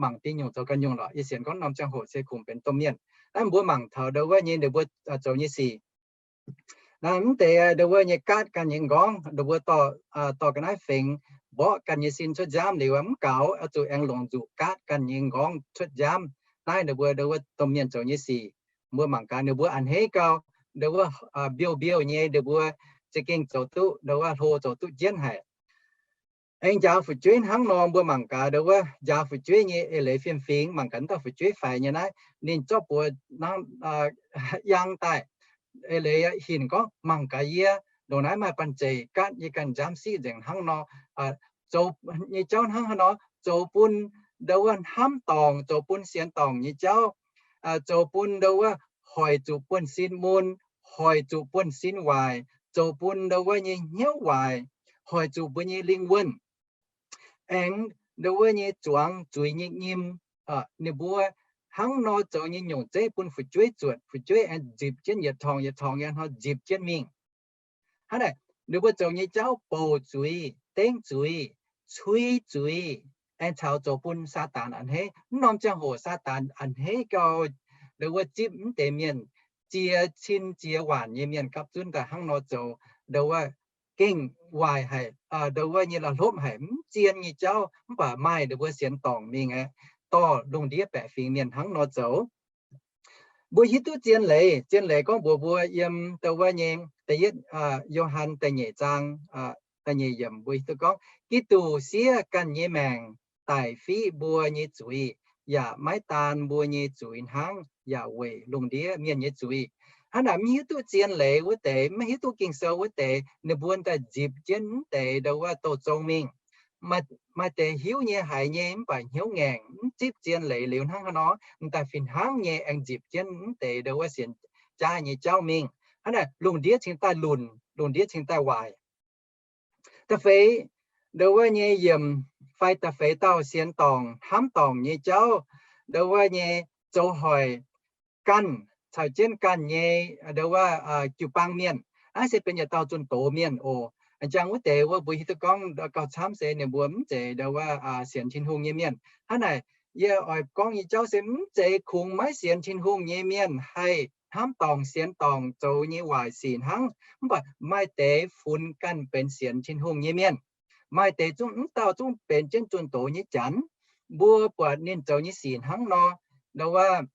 mangc deix nyungc zoux ganh nyungc lorqc. Yie sienx gorngv norm ziangh hoc se kungx benx domh mienh. Naaiv mbuo mangc taux ndo wuov nyei ninh mbuo zoux nyei sic. Naaiv mv deix ndo wuov nyei gaatv ganh nyei nqorngv, ndo wuov dorh, dorh ga'naaiv fengx mborqv ganh nyei sin cuotv nziaamv liuz mv gaux, oix zuqc aengx longc nzuqc gaatv ganh nyei nqorngv cuotv nziaamv. Naaiv ndo wuov, ndo wuov domh mienh zoux nyei sic. mbuo mangc gaax ninh mbuo a'hneiv gau, ndo wuov mbiouh mbiouh nyei, ninh mbuo za'gengh zoux duqv, ndo wuov hlo zoux duqv jienv haic. Aengx njaaux fu'jueiv hnangv nor, mbuo mangc gaax, ndo wuov njaaux fu'jueiv nyei eix leiz fiem-fingx, mangc gaax dauh fu'jueiv faix nyei naaiv, ninh zorqv buoz hnangv, yangh daaih, eix leiz hinc gorngv, mangc gaax yie, ndongc naaiv maaih banh zeic gaatv, yie ganh nziaamv siqv nzengc hnangv nor. Zoux nyei jauv hnangv haaix nor, zoux bun ndo wuov hnamv dorngc, zoux bun sienx dorngc nyei jauv, zoux bun ndo wuov hoic zuqc buonv-sin mun, hoic zuqc buonv-sin waaic, zoux bun ndo wuov nyei hnyouv waaic, hoic zuqc mbuo nyei lingh wuonh, aengx ndo wuov nyei zuangx zuiz nyei nyim. Ninh mbuo hnangv nor zoux nyei nyungc zeiv bun fu'jueiv zuotc, fu'jueiv aengx nzipc jienv yietc torngx yietc torngx nyei hnoi nzipc jienv mingh. Hnangv naaic, ninh mbuo zoux nyei jauv bouc zuiz, dengv zuiz, cui zuiz, aengx caux zoux bun Saadaan a'hneiv. Mv norm ziangh hoc Saadaan a'hneiv gau, ndo wuov zipv mv deix mienh, ziex cin ziex waanc nyei mienh gapv zunv daaih hnangv nor zoux, ndo wuov gengh waaic haic, ndo wuov nyei la'hlopv haic, mv zien nyei jauv, mv baac maaih ndo wuov sienx dorngc mingh aeqv, dorh lungh ndiev baeqc fingx mienh hnangv nor zoux. Mbuo hiuv duqv zien leiz, zien leiz gorngv mbuox mbuo yiem ndo wuov nyei da'yietv Yo^han da'nyeic zaang da'nyeic yiemc mbuo hiuv duqv gorngv, Giduc siev ganh nyei maengc daic fiqv mbuo nyei zuiz, yaac maiv daan mbuo nyei zuiz hnangv, yaac weic lungh ndiev mienh nyei zuiz. Hnangv naaic mv hiuv duqv zien leiz wuov deix, maiv hiuv duqv Ging-Sou wuov deix, ninh mbuo daaih nzipc jienv mv deix ndo wuov douh zong mingh. Maaih deix hiuv nyei haiz nyei mv baac hnyouv ngaengc, mv zipv zien leiz liuz hnangv haaix nor, m'daaih fih hnangv nyei aengx nzipc jienv mv deix ndo wuov sienx jaav nyei jauv mingh. Hnangv naaic lungh ndiev cingx daaih lunc, lungh ndiev cingx daaih waaic. Da'feix, ndo wuov nyei yiemc fai da'feix dauh sienx dorngc, hnamv dorngc nyei jauv, ndo wuov nyei zoux hoic ganh caux jienv ganh nyei ndo wuov jiu-baang mienh. Naaiv se benx yietc dauh zunh doz mienh oc. Jangx wuov deix wuov mbuo hiuv duqv gorngv gauh camv se ninh mbuo mv zeiz ndo wuov sienx Tin-Hungh nyei mienh. Hnangv naaic, yie oix gorngv nyei jauv se mv zeiz kungx maiv sienx Tin-Hungh nyei mienh haih hnamv dorngc sienx dorngc zoux nyei waaic sic hnangv. Mv baac maaih deix funx ganh benx sienx Tin-Hungh nyei mienh. Maaih deix zungv mv dauh zungv benx jienv zunh doz nyei janx. Mbuo buatc ninh zoux nyei sic hnangv nor, ndo wuov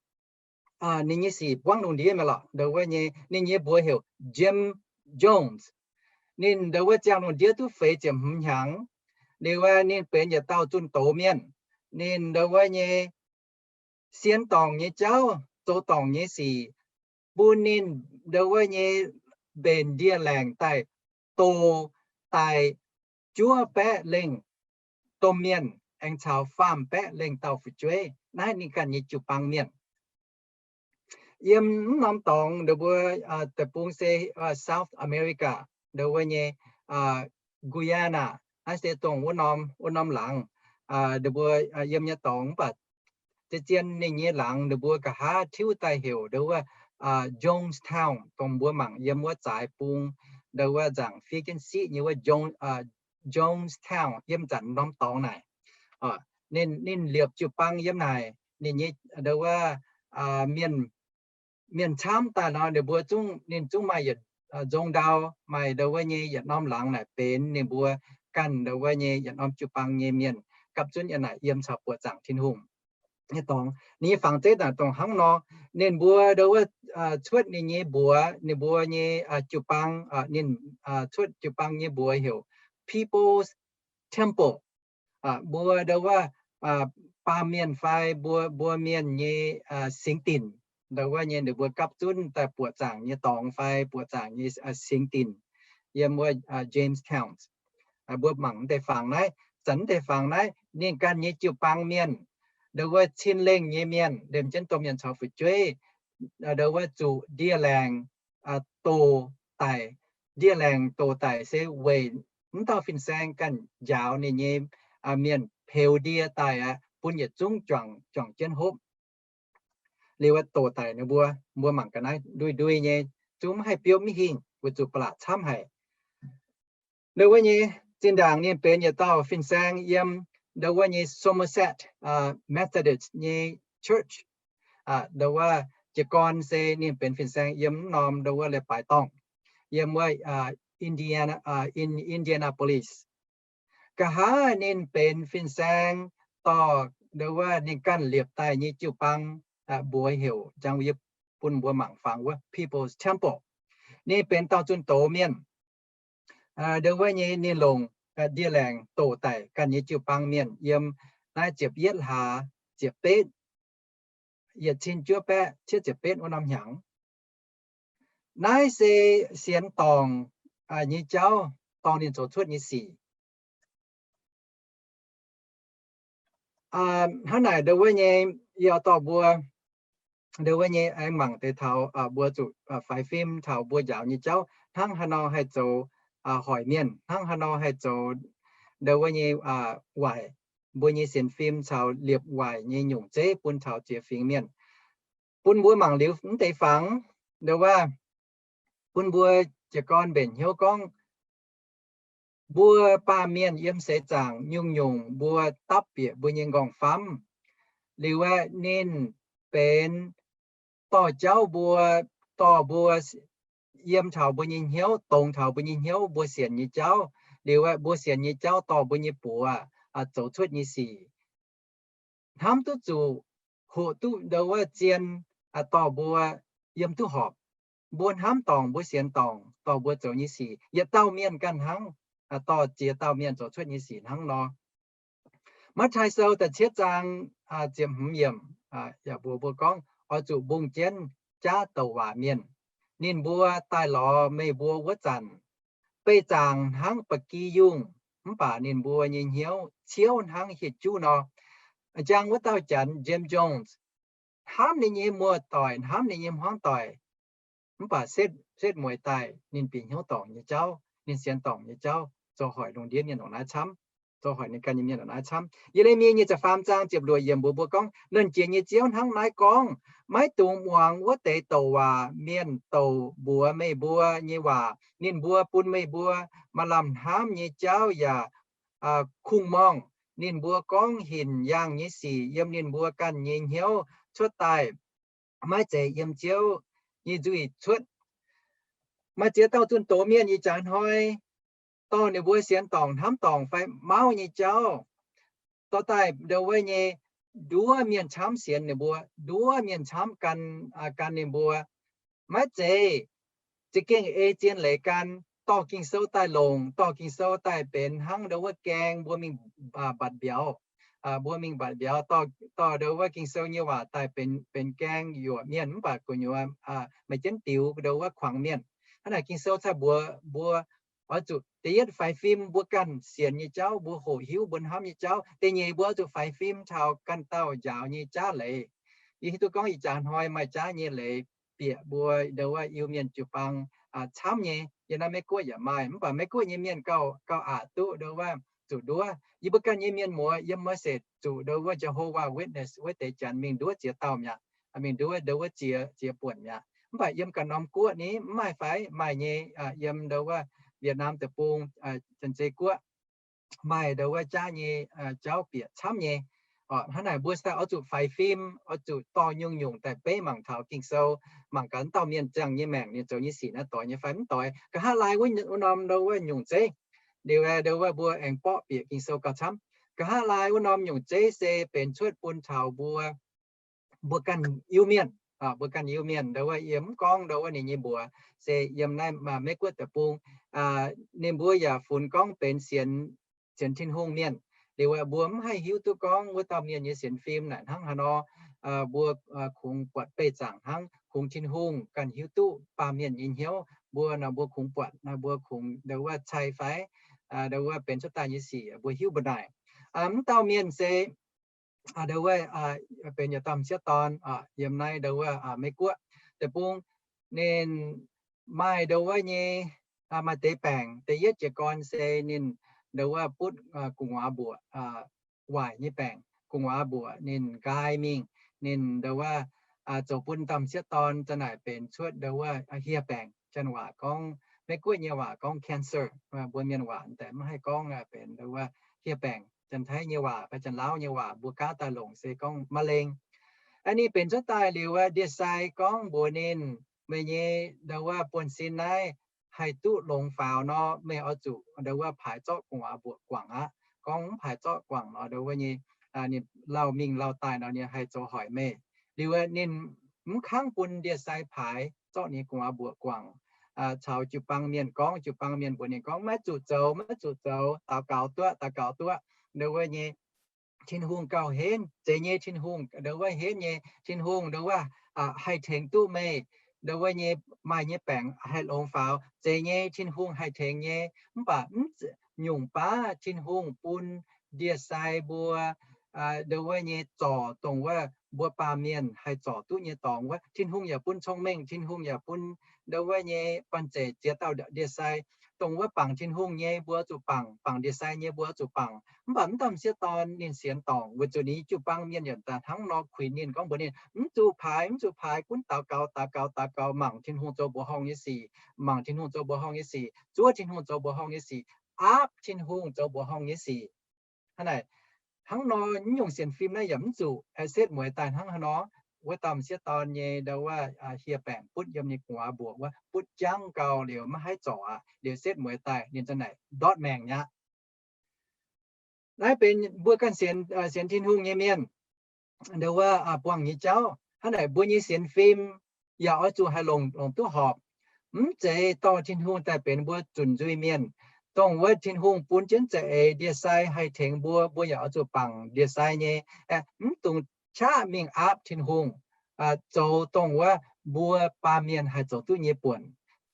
ninh nyei sic buangv lungh ndiev mi'aqv lorqc. Ndo wuov nyei, ninh nyei mbuox heuc Jim Jones. Ninh ndo wuov ziangh lungh ndiev duqv feix ziepc hmz hnyangx. Liuz ninh benx yietc dauh zunh doz mienh. Ninh ndo wuov nyei sienx dorngc nyei jauv, zoux dorngc nyei sic, bun ninh ndo wuov nyei mbenc ndie-laengc daaih doh daaih juov baeqv lengh domh mienh aengx caux faam baeqv lengh dauh fu'jueiv. Naaiv ninh ganh nyei jiu-baang mienh. Yiem mv norm dorngx ndo mbuo deic-bung se South America, ndo wuov nyei Guyana, naaiv se dongh wuov norm, wuov norm laangz, ndo mbuo yiem nyei dorngx mv baac zien-zien ninh nyei laangz ndo mbuo nqa'haav tiuv daaih heuc ndo wuov Jonestown, dongh mbuo mangc yiem wuov zaaix bung, ndo wuov nzaangc fiev jienv siqv nyei wuov Jonestown yiem zanc norm dorngx naaic. Ninh, ninh liepc jiu-baang yiem naaic, ninh nyei ndo wuov mienh, mienh camv daaih nor, ninh mbuo zungv, ninh zungv maaih yietc nzong ndau, maaih ndo wuov nyei yietc norm laangz naaic benx ninh mbuo ganh ndo wuov nyei yietc norm jiu-baang nyei mienh gapv zunv yiem naaic yiem caux buoqc zaangc Tin-Hungh nyei dorngx. Ninh nyei fangx zeiv naaic dongh hnangv nor, ninh mbuo ndo wuov cuotv ninh nyei mbuox, ninh mbuo nyei jiu-baang, ninh cuotv jiu-baang nyei mbuox heuc People's Temple. Mbuo ndo wuov baamh mienh fai mbuo, mbuo mienh nyei singx dinc. Ndo wuov nyei ninh mbuo gapv zunv daaih buoqc zaangc nyei dorngx fai buoqc zaangc nyei singx dinc yiem wuov Jamestown. Mbuo mangc deix fangx naaiv, zanc deix fangx naaiv ninh ganh nyei jiu-baang mienh, ndo wuov cin-lengh nyei mienh, liemh jienv domh mienh caux fu'jueiv, ndo wuov zuqc ndie-laengc doh daic. Ndie-laengc doh daic se weic mv dauh fin-saeng ganh njaaux ninh nyei mienh peux ndie daaih aqv, bun yietc zungv juangc, juangc jienv hopv. Liuz doh daic ninh mbuo, mbuo mangc ga'naaiv ndui-ndui nyei, zungv mv haih biouv mv hingh, weic zuqc ba'laqc camv haic. Ndo wuov nyei zinh ndaangc ninh benx yietc dauh fin-saeng yiem ndo wuov nyei Somerset Methodist nyei church. Ndo wuov jiez gorn se ninh benx fin-saeng yiem mv norm ndo wuov leiz-baaix dorngh, yiem wuov Indiana, Indianapolis. Nqa'haav ninh benx fin-saeng dorh ndo wuov ninh ganh liepc daaih nyei jiu-baang mbuox heuc, njang yie bun mbuo mangc fangx wuov People's Temple. Ninh benx dauh zunh doz mienh. Ndo wuov nyei ninh longc ndie-laengc doqc daic ganh nyei jiu-baang mienh yiem naaiv ziepc yietv hlaax ziepc betv, yietc cin juov baeqv cietv ziepc betv wuov norm hnyangx. Naaiv se sienx dorngc nyei jauv dorh ninh zoux cuotv nyei sic. Hnangv naaic ndo wuov nyei, yie dorh mbuo ndo wuov nyei aengx mangc deix taux mbuo zuqc faix fim taux mbuo njaaux nyei jauv hnangv haaix nor haih zoux hoic mienh, hnangv haaix nor haih zoux ndo wuov nyei waaic mbuo nyei sienx fim caux liepc waaic nyei nyungc zeiv bun taux ziex fingx mienh. Bun mbuo mangc liuz mv deix fangx, ndo wuov, bun mbuo jiez gorn mbenc hnyouv gorngv mbuo baamh mienh yiem seix zaangc nyungc-nyungc mbuo dapv bieqc mbuo nyei nqorngv-famv. Liuz aeqv, ninh benx dorh jauv mbuo, dorh mbuo yiem taux mbuo nyei hnyouv, dongz taux mbuo nyei hnyouv, mbuo sienx nyei jauv. Liuz aeqv, mbuo sienx nyei jauv dorh mbuo nyei buoz zoux cuotv nyei sic. Hnamv duqv zuqc, hoqc duqv ndo wuov zien dorh mbuo yiem duqv horpc. Mbuo hnamv dorngc, mbuo sienx dorngc, dorh mbuo zoux nyei sic, yietc dauh mienh ganh hnangv, dorh ziex dauh mienh zoux cuotv nyei sic hnangv nor. Matv^taai Sou da'cietv zaang ziepc hmz yiemc yaac mbuox mbuo gorngv, oix zuqc mbungh jienv jaav douc waac mienh. Ninh mbuo daaih lorz meih mbuo wuov zanc, beih zaangc hnangv ba'gi yungh, mv baac ninh mbuo nyei hnyouv ciouv hnangv hieh juv nor. Njang wuov dauh janx Jim Jones hnamv ninh nyei muoz-doic, hnamv ninh nyei hmuangv doic, mv baac setv, setv mueiz daaih ninh bieqc hnyouv dorngc nyei jauv, ninh sienx dorngc nyei jauv, zoux hoic lungh ndiev mienh ndongc naaiv camv, zoux hoic ninh ganh nyei mienh ndongc naaiv camv. Ye^le^mi nyic ziepc faam zaang ziepc luoqc yiemc mbuox mbuo gorngv, Nernh Jiex nyei Ziouv hnangv naaiv gorngv, maiv dungx muangx wuov deix douc waac mienh douc mbuox meih mbuo nyei waac. Ninh mbuo bun meih mbuo maaih lamh hnamv nyei jauv yaac kungx-morngh. Ninh mbuo gorngv hinc yaangh nyei sic yiem ninh mbuo ganh nyei hnyouv cuotv daaih, maiv zeiz yiem Ziouv nyei nzuih cuotv. Maaih ziex dauh zunh doz mienh ih jaax hnoi dorh ninh mbuo sienx dorngc, hnamv dorngc fai mauv nyei jauv dorh daaih ndo wuov nyei, nduov mienh camv sienx ninh mbuo, nduov mienh camv gan, gan ninh mbuo. Maiv zeiz. Za'gengh ei zien leiz gan, dorh Ging-Sou daaih longc, dorh Ging-Sou daaih benx hnangv ndo wuov gaeng mbuo mingh mbatc mbiauz, mbuo mingh mbatc mbiauz, dorh ndo wuov Ging-Sou nyei waac daaih benx gaeng yuoqc mienh, mv baac gu'nyuoz maaih jienv diux ndo wuov kuangx mienh. Hnangv naaic Ging-Sou cai mbuox mbuo oix zuqc da'yietv faix fim mbuo ganh sienx nyei jauv, mbuo hoqc hiuv mbuo hnamv nyei jauv. Da'nyeic mbuo oix zuqc faix fim taux ganh dauh njaaux nyei jaav leiz. Yie hiuv duqv gorngv ih jaax hnoi maaih jaav nyei leiz bieqc mbuo ndo wuov Iu-Mienh jiu-baang camv nyei. Yiem naaiv Meiv-Guoqv yaac maaih, mv baac Meiv-Guoqv nyei mienh gauh, gauh aqc duqv ndo wuov zuqc nduov. Yie mbuo ganh nyei mienh muoz yiem Merced zuqc ndo wuov Jehovah Witness wuov deix janx mingh nduov ziex dauh mi'aqv, mingh nduov ndo wuov ziex, ziex buonc mi'aqv. Mv baac yiem ganh norm guoqv ni mv maaih fai? Maaih nyei. Yiem ndo wuov Vietnam deic-bung, Janx-Zei Guoqv, maaih ndo wuov jaav nyei jauv bieqc camv nyei. Hnangv naaic mbuo daaih oix zuqc faix fim, oix zuqc dorh nyungc-nyungc daaih beiv mangc taux Ging-Sou, mangc gaax dauh mienh ziangh nyei maengc ninh zoux nyei sic naaiv doix nyei fai mv doix. Nqa'haav laai wuov norm ndo wuov nyungc zeiv, liuz ndo wuov mbuo aengx borqv bieqc Ging-Sou gauh camv. Nqa'haav laai wuov norm nyungc zeiv se benx cuotv bun taux mbuo, mbuo ganh Iu-Mienh, mbuo ganh Iu-Mienh ndo wuov yie mv gorngv ndo wuov ninh nyei mbuox, se yiem naaiv Meiv-Guoqv deic-bung, ninh mbuo yaac funx gorngv benx sienx, sienx Tin-Hungh mienh. Liuz mbuo mv haih hiuv duqv gorngv wuov dauh mienh nyei sienx fim naaic hnangv haaix nor. Mbuo kungx buatc beih zaangc hnangv, kungx Tin-Hungh ganh hiuv duqv baamh mienh nyei hnyouv. Mbuo nor mbuo kungx buatc, mbuo kungx ndo wuov cai fai ndo wuov benx cuotv daaih nyei sic mbuo hiuv mbu'naaic. Mv dauh mienh se ndo wuov benx yietc dauh m'sieqv dorn yiem naaiv ndo wuov Meiv-Guoqv deic-bung. Ninh maaih ndo wuov nyei, maaih deix baengc. Da'yietv jiez gorn se ninh ndo wuov butv gu'nguaaz mbuoqc, waaic nyei baengc, gu'nguaaz mbuoqc ninh nqaai mingh. Ninh ndo wuov zoux bun dauh m'sieqv dorn za'naaic benx cuotv ndo wuov hieh baengc. Janx waac gorngv, Meiv-Guoqv nyei waac gorngv cancer, mbuo mienh waac daaih mv haih gorngv benx ndo wuov hieh baengc. Janx-Taiv nyei waac fai Janx-Laauv nyei waac mbuo gaav daaih longc se gorngv มะเร็ง. Aa, ninh benx cuotv daaih liuz ndie-sai gorngv mbuox ninh, meih nyei ndo wuov buonv-sin naaiv haih duqv longx faaux nor, meih oix zuqc ndo wuov paaix zorqv gu'nguaaz mbuoqc guangc aqv. Gorngv mv paaix zorqv guangc nor, ndo wuov nyei, ninh lauh mingh lauh daaih nor, ninh haih zoux hoic meih. Liuz ninh mv kangv bun ndie-sai paaix zorqv ninh gu'nguaaz mbuoqc guangc. Caux jiu-baang mienh gorngv, jiu-baang mienh mbuox ninh gorngv, maiv zuqc zoux, maiv zuqc zoux, daux gaux duqv, daux gaux duqv. Ndo wuov nyei Tin-Hungh gauh henv, zeiz nyei Tin-Hungh, ndo wuov henv nyei Tin-Hungh, ndo wuov haih tengx duqv meih, ndo wuov nyei maaih nyei baengc haih longx faaux, zeiz nyei Tin-Hungh haih tengx nyei. Mv baac mv nyungc baav Tin-Hungh bun ndie-sai mbuo ndo wuov nyei zorc dongh wuov mbuo baamh mienh haih zorc duqv nyei dorngx wuov. Tin-Hungh yaac bun cong-mengh, Tin-Hungh yaac bun ndo wuov nyei banh zeic ziex dauh ndie-sai. Dongh wuov bangc Tin-Hungh nyei mbuo zuqc bangc, bangc ndie-sai nyei mbuo zuqc bangc. Mv baac mv dauh m'sieqv dorn ninh sienx dorngc weic zuqc ninh jiu-baang mienh yaac daaih hnangv nor kuinx ninh gorngv mbuox ninh, mv zuqc paaix, mv zuqc paaix, gunv daux gaux, daux gaux, daux gaux, mangc Tin-Hungh zoux mbuoqc horngh nyei sic, mangc Tin-Hungh zoux mbuoqc horngh nyei sic, zuov Tin-Hungh zoux mbuoqc horngh nyei sic, aapv Tin-Hungh zoux mbuoqc horngh nyei sic. Hnangv naaic, hnangv nor nyungc sienx fim naaiv yaac mv zuqc, setv mueiz daaih hnangv haaix nor. Wuov dauh m'sieqv dorn nyei ndo wuov hieh baengc butv yiem ninh gu'nguaaz mbuoqc wuov, butv jangv gau liuz maiv haih zorc aqv. Liuz setv mueiz daaih ninh za'naaic ndortv maengc nyei aqv. Naaiv benx mbuo ganh sienx, sienx Tin-Hungh nyei mienh ndo wuov buangh nyei jauv. Hnangv naaic mbuo nyei sienx fim yaac oix zuqc haih longc, longc duqv horpc. Mv zeiz dorh Tin-Hungh daaih benx mbuo zunc nzuih mienh. Dongh wuov Tin-Hungh bun jienv za'eix ndie-sai haih tengx mbuo, mbuo yaac oix zuqc bangc ndie-sai nyei, mv dungx qaqv mingh aapv Tin-Hungh, zoux dongh wuov mbuo baamh mienh haih zoux duqv nyei buonc.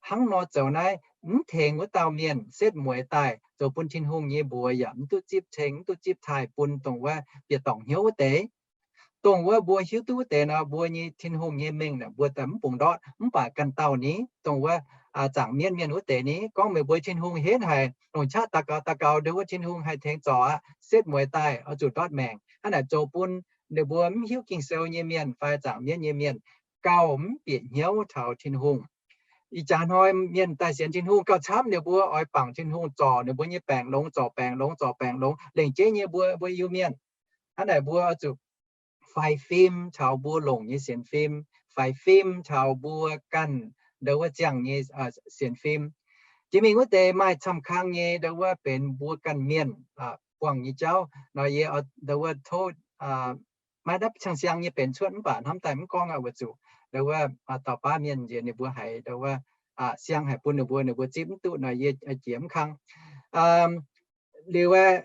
Hnangv nor zoux naaiv mv tengx wuov dauh mienh setv mueiz daaih zoux bun Tin-Hungh nyei mbuox yaac mv duqv zipv ceng, mv duqv zipv taaih bun dongh wuov bieqc dorngc hnyouv wuov deix. Dongh wuov mbuo hiuv duqv wuov deix nor, mbuo nyei Tin-Hungh nyei mengh naaic mbuo daaih mv bungx ndortv. Mv baac ganh dauh ni, dongh wuov zaangc mienv mienh wuov deix ni, gorngv meih mbuo Tin-Hungh henv haic, longc qaqv daux gaux, daux gaux ndo wuov Tin-Hungh haih tengx zorc aqv, setv mueiz daaih oix zuqc ndortv maengc. Hnangv naaic zoux bun ninh mbuo mv hiuv Ging-Sou nyei mienh fai zaangc mienv nyei mienh gauh mv bieqc hnyouv taux Tin-Hungh. Ih jaax hnoi mienh daaih sienx Tin-Hungh gauh camv, ninh mbuo oix bangc Tin-Hungh zorc ninh mbuo nyei baengc longx, zorc baengc longx, zorc baengc longx, lengc jeiv nyei mbuo, mbuo Iu-Mienh. Hnangv naaic mbuo oix zuqc faix fim taux mbuo longc nyei sienx fim, faix fim taux mbuo ganh ndo wuov ziangh nyei sienx fim. Jiex mingh wuov deix maaih camv kang nyei ndo wuov benx mbuo ganh mienh buangh nyei jauv nor, yie ndo wuov tov maiv dapv cang siang nyei benx cuotv mv baac hnamv daaih mv gorngv aqv weic zuqc ndo wuov dauh baav mienh nziex ninh mbuo haiz ndo wuov siang haic bun ninh mbuo, ninh mbuo zipv mv duqv nor, yie jiex mv kang. Liuz aeqv,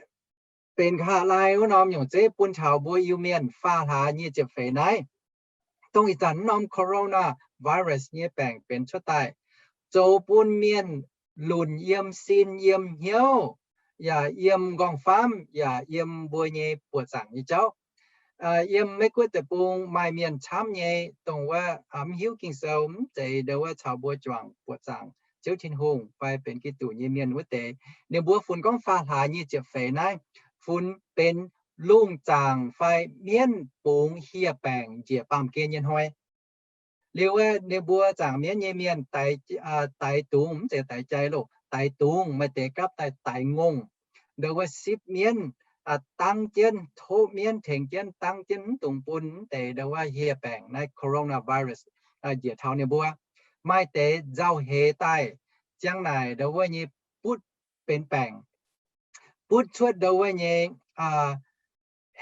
benx nqa'haav laai wuov norm nyungc zeiv bun taux mbuo Iu-Mienh faam hlaax nyic ziepc feix naaiv, dongh ih zanc wuov norm coronavirus nyei baengc benx cuotv daaih, zoux bun mienh lunc yiem sin yiem hnyouv, yaac yiem nqorngv-famv, yaac yiem mbuo nyei buoqc zaangc nyei jauv. Yiem Meiv Guoqv deic-bung maaih mienh camv nyei dongh wuov mv hiuv Ging-Sou, mv zeiz ndo wuov caux mbuo juangc buoqc zaangc Ziouv Tin-Hungh fai benx Giduc nyei mienh wuov deix. Ninh mbuo funx gorngv faam hlaax nyic ziepc feix naaiv funx benx lungh zaangc fai mienv bungx hieh baengc njiec baamh gen nyei hnoi. Liuz aeqv, ninh mbuo zaangc mienv nyei mienh daix dungz, mv zeiz daix jai loh, daix dungz, maaih deix gapv daaih daix ngongh, ndo wuov sipv mienv, dangv jienv, tov mienv tengx jienv dangv jienv, mv dungx bun mv deix ndo wuov hieh baengc naaiv coronavirus njiec taux ninh mbuo. Maaih deix nzauh heix daaih, ziang naaic ndo wuov nyei butv benx baengc, butv cuotv ndo wuov nyei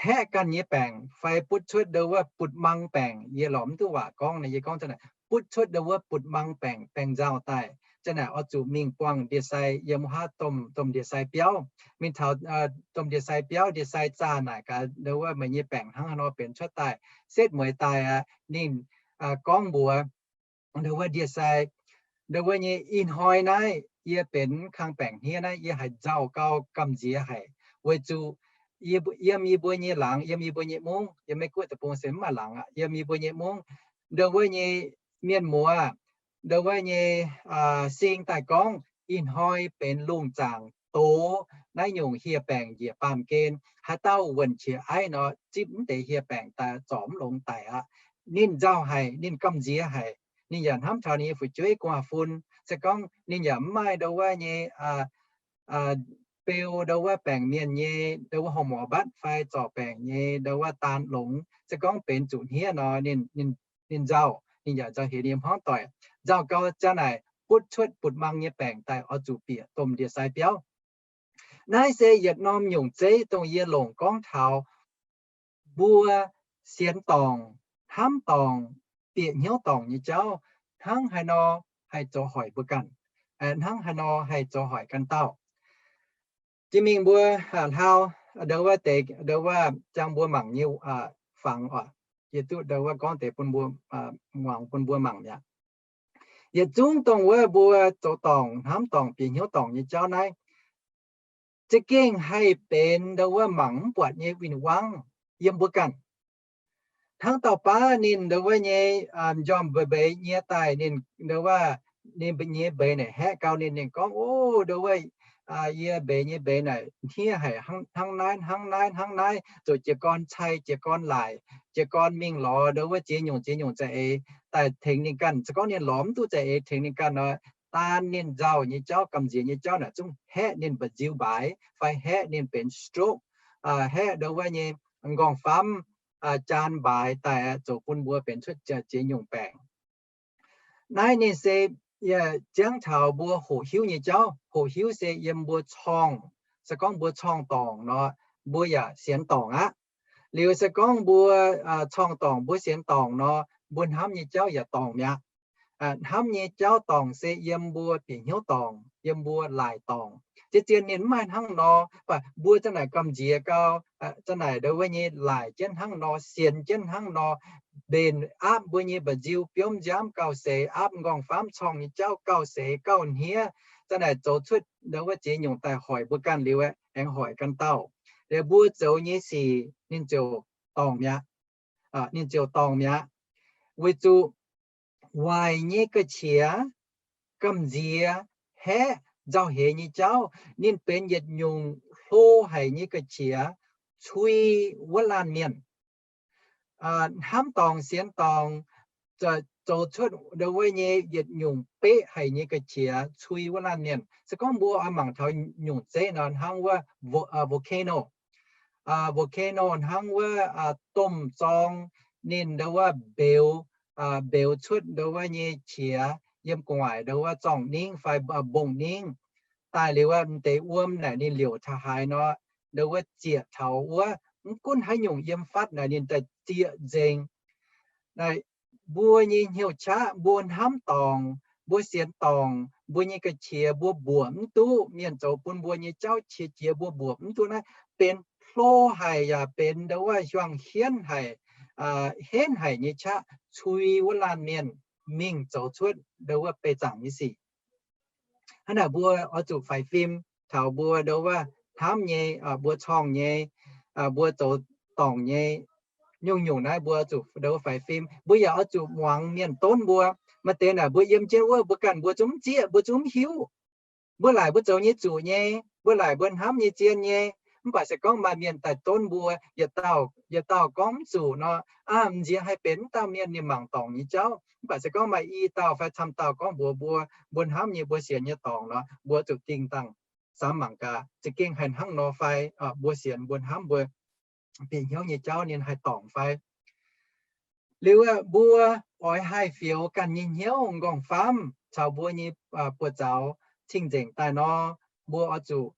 haeqv ganh nyei baengc fai butv cuotv ndo wuov butv-mang baengc. Yie lorz mv duqv waac gorngv nor, yie gorngv za'naaic, butv cuotv ndo wuov butv-mang baengc, baengc nzauh daaih, za'naaic oix zuqc mingh buangh ndie-sai yiem wuov haav domh, domh ndie-sai biauv. Mingh taux domh ndie-sai biauv, ndie-sai zaah naaic gaax ndo wuov meih nyei baengc hnangv haaix nor benx cuotv daaih. Setv mueiz daaih aqv, ninh gorngv mbuox ndo wuov ndie-sai, ndo wuov nyei ih hnoi naaiv yie benx kang baengc hniev naaiv, yie haiz nzauh gau gamh nziex haic, weic zuqc yiem yie mbuo nyei laangz, yiem yie mbuo nyei mungv, yiem Meiv Guoqv deic-bung se mv maaih laangz aqv, yiem yie mbuo nyei mungv, ndo wuov nyei mienh muoz, ndo wuov nyei sing daaih gorngv, ih hnoi benx lungh zaangc doz naaiv nyungc hieh baengc njiec baamh gen. Haaix dauh wuonh qiex aiv nor, zipv mv deix hieh baengc daaih zorc mv longx daic aqv. Ninh nzauh haic, ninh gamh nziex haic. Ninh yaac hnamv taux ninh nyei fu'jueiv gu'nguaaz-fun. Se gorngv ninh yaac mv maaih ndo wuov nyei beu ndo wuov baengc mienh nyei ndo wuov horc morc mbatv fai zorc baengc nyei ndo wuov daan longx. Se gorngv benx zuqc hniev nor, ninh nzauh, ninh yaac nzauh heix ninh nyei hmuangv doic. Nzauh gau ziang naaic butv cuotv butv-mang nyei baengc daaih oix zuqc bieqc domh ndie-sai biauv. Naaiv se yietc norm nyungc zeiv dongh yie longc gorngv taux mbuo sienx dorngc, hnamv dorngc, bieqc hnyouv dorngc nyei jauv hnangv haaix nor haih zoux hoic mbuo ganh, hnangv haaix nor haih zoux hoic ganh dauh. Jiex mingh mbuo hlauv ndau wuov deix, ndau wuov jang mbuo mangc nyei fangx oc, yie duqv ndau wuov gorngv deix bun mbuo, muangx bun mbuo mangc mi'aqv. Yietc zungv dongh wuov mbuo zoux dorngc, hnamv dorngc, bieqc hnyouv dorngc nyei jauv naaiv, za'gengh haih benx ndau wuov mangc mv buatc nyei win-wangv yiem mbuo ganh. Hnangv dauh baav ninh ndau wuov nyei njormh mbeix mbeix nyie daaih, ninh ndau wuov, ninh nyei mbeix naaic haeqv gau ninh, ninh gorngv, O, ndau wuov, yie mbeix nyei mbeix naaic hniev haic, hnangv naaiv hnangv naaiv hnangv naaiv, zoux jiez gorn cai, jiez gorn laaic, jiez gorn mingh lorz ndau wuov ziex nyungc ziex nyungc za'eix daaih tengx ninh ganh. Se gorngv ninh lorz mv duqv za'eix tengx ninh ganh nor, daan ninh nzauh nyei jauv, gamh nziex nyei jauv naaic zungv haeqv ninh mba'nziu mbaaix fai haeqv ninh benx stroke, haeqv ndau wuov nyei nqorngv-famv jaan mbaaix daaih, zoux bun mbuo benx cuotv ziex nyungc baengc. Naaiv ninh se ziangv taux mbuo hoqc hiuv nyei jauv. Hoqc hiuv se yiem mbuo corngh. Se gorngv mbuo corngh dorngc nor, mbuo yaac sienx dorngc aqv. Liuz se gorngv mbuo corngh dorngc, mbuo sienx dorngc nor, mbuo hnamv nyei jauv yaac dorngc mi'aqv. Hnamv nyei jauv dorngc se yiem mbuo bieqc hnyouv dorngc, yiem mbuo laaic dorngc. Zien-zien ninh mv maaih hnangv nor, mv baac mbuo za'naaic gamh nziex gau, za'naaic ndau wuov nyei laaic jienv hnangv nor, sienx jienv hnangv nor, mbenc aapv mbuo nyei mba'nziu biomv nziaamv gauh seix, aapv nqorngv-famv corngh nyei jauv gauh seix gauh hniev, za'naaic zoux cuotv ndau wuov ziex nyungc daaih hoic mbuo ganh liuz aengx hoic ganh dauh. Liuz mbuo zoux nyei sic ninh ziouc dorngc mi'aqv. Ninh ziouc dorngc mi'aqv. Weic zuqc waaic nyei ga'qiex, gamh nziex, haeqv nzauh heix nyei jauv, ninh benx yietc nyungc hlo haic nyei ga'qiex cui wuov laanh mienh. Hnamv dorngc sienx dorngc zoux cuotv ndau wuov nyei yietc nyungc beqv haic nyei ga'qiex cui wuov laanh mienh. Se gorngv mbuo oix mangc taux nyungc zeiv nor, hnangv wuov volcano. Volcano hnangv wuov domh zorng, ninh ndau wuov mbeux, mbeux cuotv ndau wuov nyei qiex yiem gu'nguaaic ndau wuov zorng-ningv fai mbong-ningv. Daaih liuz wuov m'deix wuom naaic ninh liouc taux haaix nor, ndau wuov zieqc taux wuov, mv gunv haaix nyungc yiem fatv naaic ninh daaih zieqc nzengc. Mbuo nyei hnyouv qaqv, mbuo hnamv dorngc, mbuo sienx dorngc, mbuo nyei ga'qiex mbuo mbuoqc mv duqv, mienh zoux bun mbuo nyei jauv qiex jiez mbuo mbuoqc mv duqv naaiv, benx hlo haic yaac benx ndau wuov hiuang hienv haic, henv haic nyei qaqv cui wuov laanh mienh mingh zoux cuotv ndau wuov beih zaangc nyei sic. Hnangv naaic mbuo oix zuqc faix fim taux mbuo ndau wuov hnamv nyei, mbuo corngh nyei, mbuo zoux dorngc nyei nyungc-nyungc naaiv mbuo zuqc ndau wuov faix fim. Mbuo yaac oix zuqc muangx mienh donv mbuo. Maaih deix naaic mbuo yiem jienv wuov mbuo ganh mbuo zungv mv zieqv, mbuo zungv mv hiuv. Mbuo laaic mbuo zoux nyei zuqc nyei, mbuo laaic mbuo hnamv nyei zien nyei, mv baac se gorngv maaih mienh daaih donv mbuo, yietc dauh yietc dauh gorngv mv zuqc nor, aa, m'nziex haih benx mv dauh mienh ninh mangc dorngc nyei jauv. Mv baac se gorngv maaih i dauh fai camv dauh gorngv mbuox mbuo, mbuo hnamv nyei mbuo sienx nyei dorngc nor, mbuo zuqc dingh dangh samx mangc gaax za'gengh haih hnangv nor fai, mbuo sienx mbuo hnamv mbuo bieqc hnyouv nyei jauv ninh haih dorngc fai. Liuz mbuo oix haih fioux ganh nyei hnyouv nqorngv-famv caux mbuo nyei buoz-zaux cing-nzengc daaih nor, mbuo oix zuqc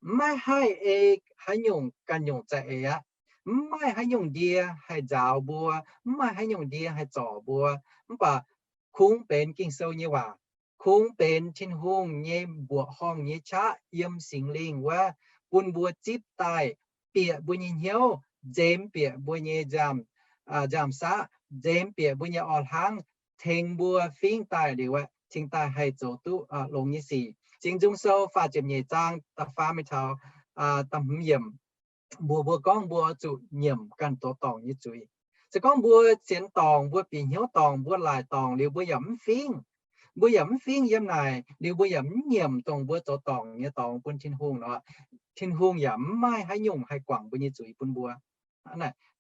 mv maaih haih ei haaix nyungc ganh nyungc za'eix aqv. Mv maaih haaix nyungc ndie haih nzaaux mbuo, mv maaih haaix nyungc ndie haih zorc mbuo. Mv baac kungx benx Ging-Sou nyei waac, kungx benx Tin-Hungh nyei mbuoqc horngh nyei qaqv yiem Singx Lingh wuov, bun mbuo zipv daaih bieqc mbuo nyei hnyouv, nzemx bieqc mbuo nyei nziaamv-saqv, nzemx bieqc mbuo nyei orn-hlangv, tengx mbuo fingx daaih liuz aeqv, cingx daaih haih zoux duqv longx nyei sic. Singx Nzung Sou faah ziepc nyeic zaang da'faam mingh taux da'hmz yiemc, mbuox mbuo gorngv mbuo oix zuqc nyiemc ganh zoux dorngc nyei zuiz. Se gorngv mbuo sienx dorngc, mbuo bieqc hnyouv dorngc, mbuo laaic dorngc liuz mbuo yaac mv fingx, mbuo yaac mv fingx yiem naaic liuz mbuo yaac mv nyiemc dongh mbuo zoux dorngc nyei dorngx bun Tin-Hungh nor, Tin-Hungh yaac mv maaih haaix nyungc haih guangc mbuo nyei zuiz bun mbuo.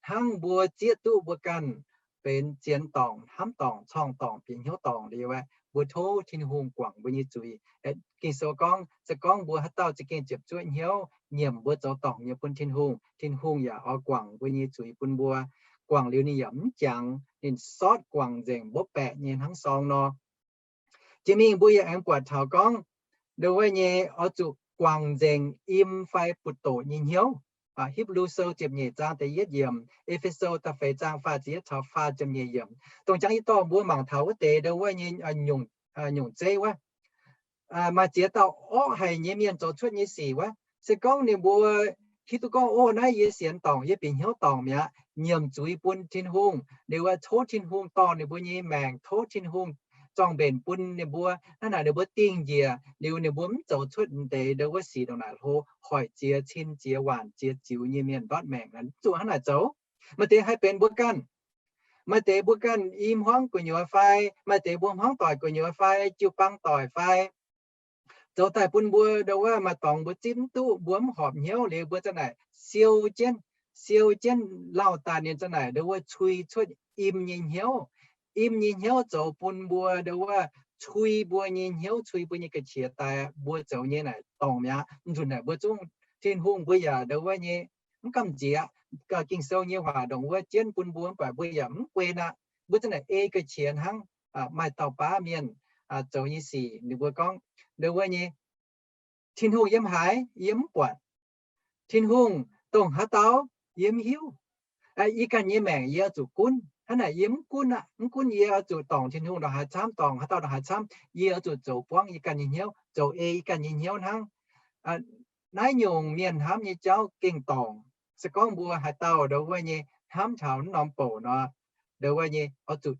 Hnangv mbuo zieqv duqv mbuo ganh benx sienx dorngc, hnamv dorngc, corngh dorngc, bieqc hnyouv dorngc liuz aeqv, mbuo tov Tin-Hungh guangc mbuo nyei zuiz. Ging-Sou gorngv, se gorngv mbuo haaix dauh za'gengh ziepc zuoqv hnyouv nyiemc mbuo zoux dorngc nyei bun Tin-Hungh, Tin-Hungh yaac oix guangc mbuo nyei zuiz bun mbuo. Guangc liuz ninh yaac mv jangx, ninh sortv guangc nzengc mbopv baeqc nyei hnangv sorng nor. Jiex mingh mbuo yaac aengx buatc taux gorngv, ndongc wuov nyei oix zuqc guangc nzengc im fai butv-doqc nyei hnyouv. Hipv^lu Sou ziepc nyeic zaang da'yietv yiemc, E^fe^so da'feix zaang faah ziepc yietv caux faah ziepc nyeic yiemc, dongh jangx yie dorh mbuo mangc taux wuov deix ndo wuov nyei nyungc zeiv wuov. Maaih ziex dauh orqv haic nyei mienh zoux cuotv nyei sic wuov, se gorngv ninh mbuo hiuv duqv gorngv, o, naaiv yie sienx dorngc, yie bieqc hnyouv dorngc mi'aqv, nyiemc zuiz bun Tin-Hungh, liuz wuov tov Tin-Hungh dorh ninh mbuo nyei maengc, tov Tin-Hungh zorng-mbenc bun ninh mbuo, hnangv naaic ninh mbuo dingh njiec, liuz ninh mbuo mv zoux cuotv deix ndo wuov sic ndongc naaic hlo, hoic ziex cin ziex waanc ziex ziux nyei mienh ndortv maengc, zuqc hnangv naaic zoux. Maaih deix haih benx mbuo ganh. Maaih deix mbuo ganh i hmuangv gu'nyuoz fai, maaih deix mbuo hmuangv doic gu'nyuoz fai, jiu-baang doic fai, zoux daaih bun mbuo ndo wuov maaih dorngx mbuo zipv mv duqv, mbuo mv horpc hnyouv liuz mbuo za'naaic siou jienv, siou jienv lauh daaih ninh za'naaic ndo wuov cui cuotv im nyei hnyouv. Im nyei hnyouv zoux bun mbuo ndo wuov cui mbuo nyei hnyouv, cui mbuo nyei ga'qiex daaih, mbuo zoux nyei naaic dorngc mi'aqv. Nzunc naaic mbuo zungv Tin-Hungh mbuo yaac ndo wuov nyei mv gamh nziex. Ging-Sou nyei waac ndongc wuov jienv bun mbuo mv baac mbuo yaac mv guen aqv. Mbuo za'naaic ei ga'qiex hnangv. Maaih dauh baav mienh zoux nyei sic ninh mbuo gorngv ndo wuov nyei, Tin-Hungh yiem haaix yie mv buatc. Tin-Hungh dongh haaix dauh yie mv hiuv. Yie ganh nyei maengc yie oix zuqc gunv. Hnangv naaic yie mv gunv aqv. Mv gunv yie oix zuqc dorngc Tin-Hungh ndongc haaix camv, dorngc haaix dauh ndongc haaix camv, yie oix zuqc zoux buangv yie ganh nyei hnyouv, zoux ei yie ganh nyei hnyouv hnangv. Naaiv nyungc mienh hnamv nyei jauv gengh dorngc. Se gorngv mbuo haaix dauh ndo wuov nyei hnamv taux naaiv norm bouc nor, ndo wuov nyei oix zuqc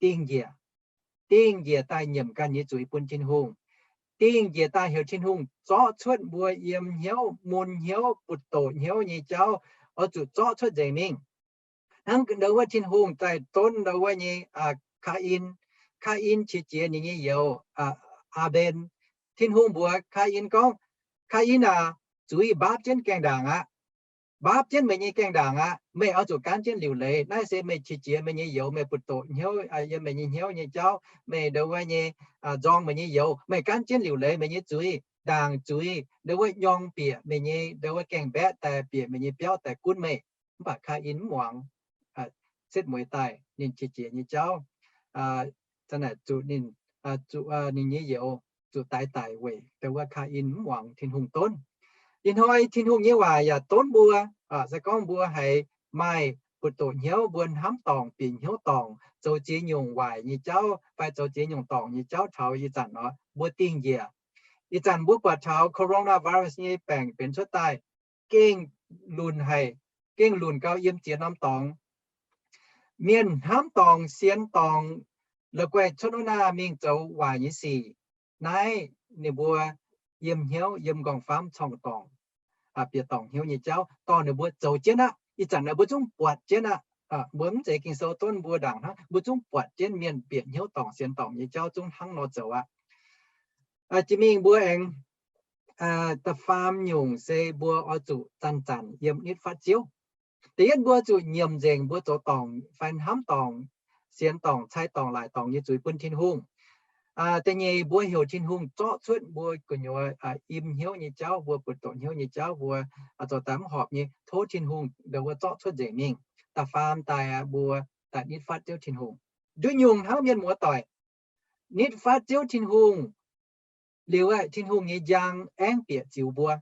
dingh njiec, dingh njiec daaih nyiemc ganh nyei zuiz bun Tin-Hungh, dingh njiec daaih heuc Tin-Hungh zorqv cuotv mbuo yiem hnyouv mun hnyouv butv-doqc hnyouv nyei jauv, oix zuqc zorqv cuotv nzengc mingh. Hnangv ndo wuov Tin-Hungh daaih donv ndo wuov nyei Kaa^in. Kaa^in qiex jiez ninh nyei youz, Aa^mben. Tin-Hungh mbuox Kaa^in gorngv, Kaa^in aac, zuiz mbaapv jienv gaengh ndaangc aqv. Mbaapv jienv meih nyei gaengh ndaangc aqv. Meih oix zuqc gaanv jienv liuc leiz. Naaiv se meih qiex jiez meih nyei youz, meih butv-doqc hnyouv yiem meih nyei hnyouv nyei jauv, meih ndo wuov nyei nzorng meih nyei youz, meih gaanv jienv liuc leiz meih nyei zuiz, ndaangc zuiz ndo wuov nyorng bieqc meih nyei ndo wuov gaengh mbaeqv daaih, bieqc meih nyei biauv daaih gunv meih. Mv baac Kaa^in mv muangx. Setv mueiz daaih ninh qiex jiez nyei jauv, zuqc ninh, zuqc ninh nyei youz zuqc daix daic weic ndo wuov Kaa^in mv muangx Tin-Hungh donv. Ih hnoi Tin-Hungh nyei waac yaac donv mbuo. Se gorngv mbuo haiz maaih butv-doqc hnyouv, mbuo hnamv dorngc, bieqc hnyouv dorngc, zoux ziex nyungc waaic nyei jauv fai zoux ziex nyungc dorngc nyei jauv taux ih zanc nor, mbuo dingh njiec. Ih zanc mbuo buatc taux coronavirus nyei baengc benx cuotv daaih, gengh lunc haic, gengh lunc gau yiem ziex norm dorngx. Mienh hnamv dorngc, sienx dorngc, la'guaih cuotv wuov naaiv mingh zoux waaic nyei sic. Naaiv ninh mbuo yiem hnyouv, yiem nqorngv-famv corng dorngc, bieqc dorngc hnyouv nyei jauv dorh ninh mbuo zoux jienv aqv. Ih zanc naaiv mbuo zungv buatc jienv aqv. Mbuo mv zeiz Ging-Sou donv mbuo ndaangc hnangv, mbuo zungv buatc jienv mienh bieqc hnyouv dorngc, sienx dorngc nyei jauv zungv hnangv nor zoux aqv. Jiex mingh mbuo aengx da'faam nyungc se mbuo oix zuqc zanc-zanc yiem nitv fatv Ziouv. Da'yietv mbuo zuqc nyiemc nzengc mbuo zoux dorngc fai hnamv dorngc, sienx dorngc, cai dorngc, laaic dorngc nyei zuiz bun Tin-Hungh. Da'nyeic mbuo heuc Tin-Hungh zorqv cuotv mbuo gu'nyuoz im hnyouv nyei jauv, mbuo butv-doqc hnyouv nyei jauv, mbuo zoux daaih mv horpc nyei, tov Tin-Hungh ndo wuov zorqv cuotv nzengc mingh. Da'faam daaih mbuo daaih nitv fatv Ziouv Tin-Hungh. Nduov nyungc hnangv mienh muoz doic, nitv fatv Ziouv Tin-Hungh liuz, Tin-Hungh nyei njang aengv bieqc ziux mbuo.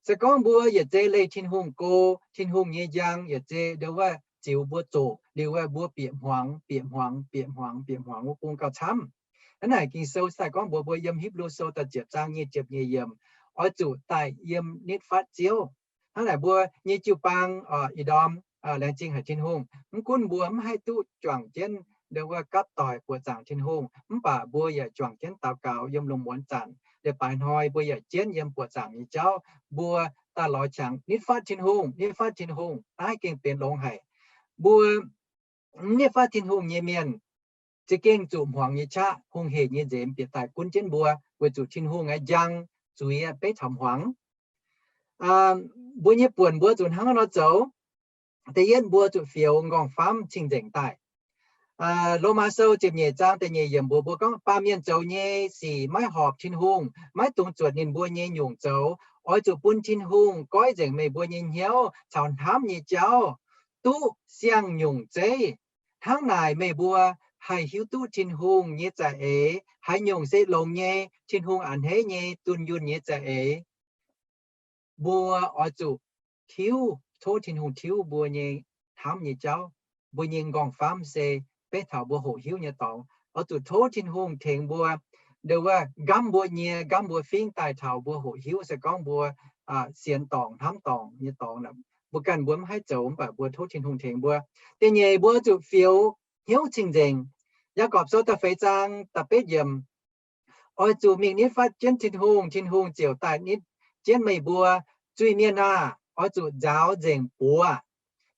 Se gorngv mbuo yietc zei leih Tin-Hungh go, Tin-Hungh nyei njang yietc zei ndo wuov ziux mbuo zoqc, liuz mbuo bieqc hmuangx, bieqc hmuangx, bieqc hmuangx, bieqc hmuangx wuov bung gauh camv. Hnangv naaic Ging-Sou daaih gorngv mbuox mbuo yiem Hipv^lu Sou da'ziepc zaang nyic ziepc nyeic yiemc, oix zuqc daaih yiem nitv fatv Ziouv. Hnangv naaic mbuo nyei jiu-baang ih ndorm laengz zingh haic Tin-Hungh. Mv gunv mbuo mv haih duqv juangc jienv ndo wuov gapv doic buoqc zaangc Tin-Hungh, mv baac mbuo yaac juangc jienv daux gaux yiem lungh muonz zanc. Leiz-baaix hnoi mbuo yaac jienv yiem buoqc zaangc nyei jauv, mbuo daaih lorz qangx nitv fatv Tin-Hungh, nitv fatv Tin-Hungh. Naaiv gengh benx longx haic. Mbuo mv nitv fatv Tin-Hungh nyei mienh za'gengh zuqc hmuangx nyei qaqv, hungh heic nyei nzemx bieqc daaih gunv jienv mbuo, weic zuqc Tin-Hungh nyei njang zuiz beiv taux hmuangx. Mbuo nyei buonc mbuo zuqc hnangv nor zoux. Da'yietv mbuo zuqc fioux nqorngv-famv cing-nzengc daaih. Lomaa Sou ziepc nyeic zaang da'nyeic yiemc mbuox mbuo gorngv, baamh mienh zoux nyei sic maiv horpc Tin-Hungh, maiv dungx zuotc ninh mbuo nyei nyungc zoux. Oix zuqc bun Tin-Hungh goiv nzengc meih mbuo nyei hnyouv caux hnamv nyei jauv duqv siang-nyungc zeiv. Hnangv naaic meih mbuo haih hiuv duqv Tin-Hungh nyei za'eix haaix nyungc se longx nyei, Tin-Hungh a'hneiv nyei, dunh yunh nyei za'eix. Mbuo oix zuqc tiuv, tov Tin-Hungh tiuv mbuo nyei hnamv nyei jauv. Mbuo nyei nqorngv-famv se beiv taux mbuo hoqc hiuv nyei dorngx. Oix zuqc tov Tin-Hungh tengx mbuo, ndo wuov nqamv mbuo nyei, nqamv mbuo fingv daaih taux mbuo hoqc hiuv se gorngv mbuo sienx dorngc, hnamv dorngc nyei dorngx, mbuo ganh mbuo mv haih zoux, mv baac mbuo tov Tin-Hungh tengx mbuo. Da'nyeic, mbuo oix zuqc fioux hnyouv cing-nzengc. Yaagorpc Sou da'feix zaang da'betv yiemc, oix zuqc mingh nitv fatv jienv Tin-Hungh, Tin-Hungh ziouc daaih nitv jienv meih mbuo. Zuiz-mienh aah! Oix zuqc nzaaux nzengc buoz.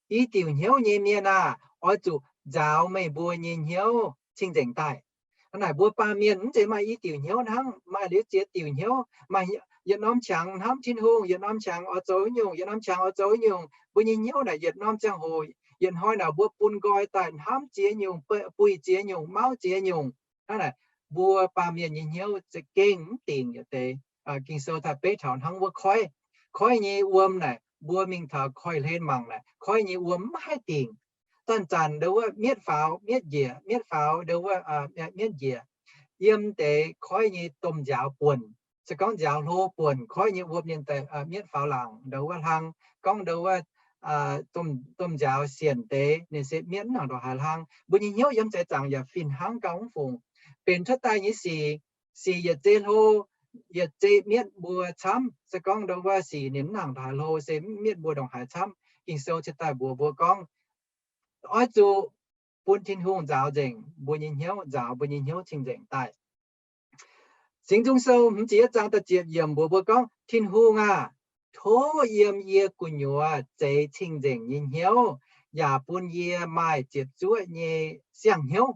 I diuc hnyouv nyei mienh aah! Oix zuqc nzaaux meih mbuo nyei hnyouv cing-nzengc daaih. Hnangv naaic mbuo baamh mienh mv zeiz maaih i diuc hnyouv hnangv, maaih liuz ziex diuc hnyouv, maaih yietc norm qangx hnamv Tin-Hungh, yietc norm qangx oix zoux nyungc, yietc norm qangx oix zoux nyungc. Mbuo nyei hnyouv naaic yietc norm ziangh hoc, yietc hnoi naaic mbuo bun nqoi daaih hnamv ziex nyungc, buih ziex nyungc, mauv ziex nyungc. Hnangv naaic mbuo baamh mienh nyei hnyouv za'gengh mv dingc yietc deix. Ging-Sou daaih beiv taux hnangv wuov koiv. Koiv nyei wuom naaic, mbuo mingh taux koiv-hlen mangc naaic, koiv nyei wuom mv haih dingc. Zanc-zanc ndo wuov mietv faaux mietv njiec, mietv faaux ndo wuov mietv njiec. Yiem deix koiv nyei domh nziaaux buonc, se gorngv nziaaux hlo buonc, koiv nyei wuom ninh daaih mietv faaux laangc ndo wuov hlang. Gorngv ndo wuov domh nziaaux sienc deix, ninh se mietv mv nangc ndongc haaix hlang. Mbuo nyei hnyouv yiem seix zaangc yaac fih hnangv gauh mv fungc. Benx cuotv daaih nyei sic, sic yietc zei hlo, yietc zei mietv mbuo camv. Se gorngv ndo wuov sic ninh mv nangc ndongc haaix hlo, se mv mietv mbuo ndongc haaix camv. Ging-Sou cingx daaih mbuox mbuo gorngv, oix zuqc bun Tin-Hungh nzaaux nzengc mbuo nyei hnyouv, nzaaux mbuo nyei hnyouv cing-nzengc daaih. Singx Nzung Sou hmz ziepc yietv zaang da'ziepc yiemc mbuox mbuo gorngv, Tin-Hungh aah! Tov yiem yie gu'nyuoz zeix cing-nzengc nyei hnyouv, yaac bun yie maaih ziepc zuoqv nyei siang-hnyouv.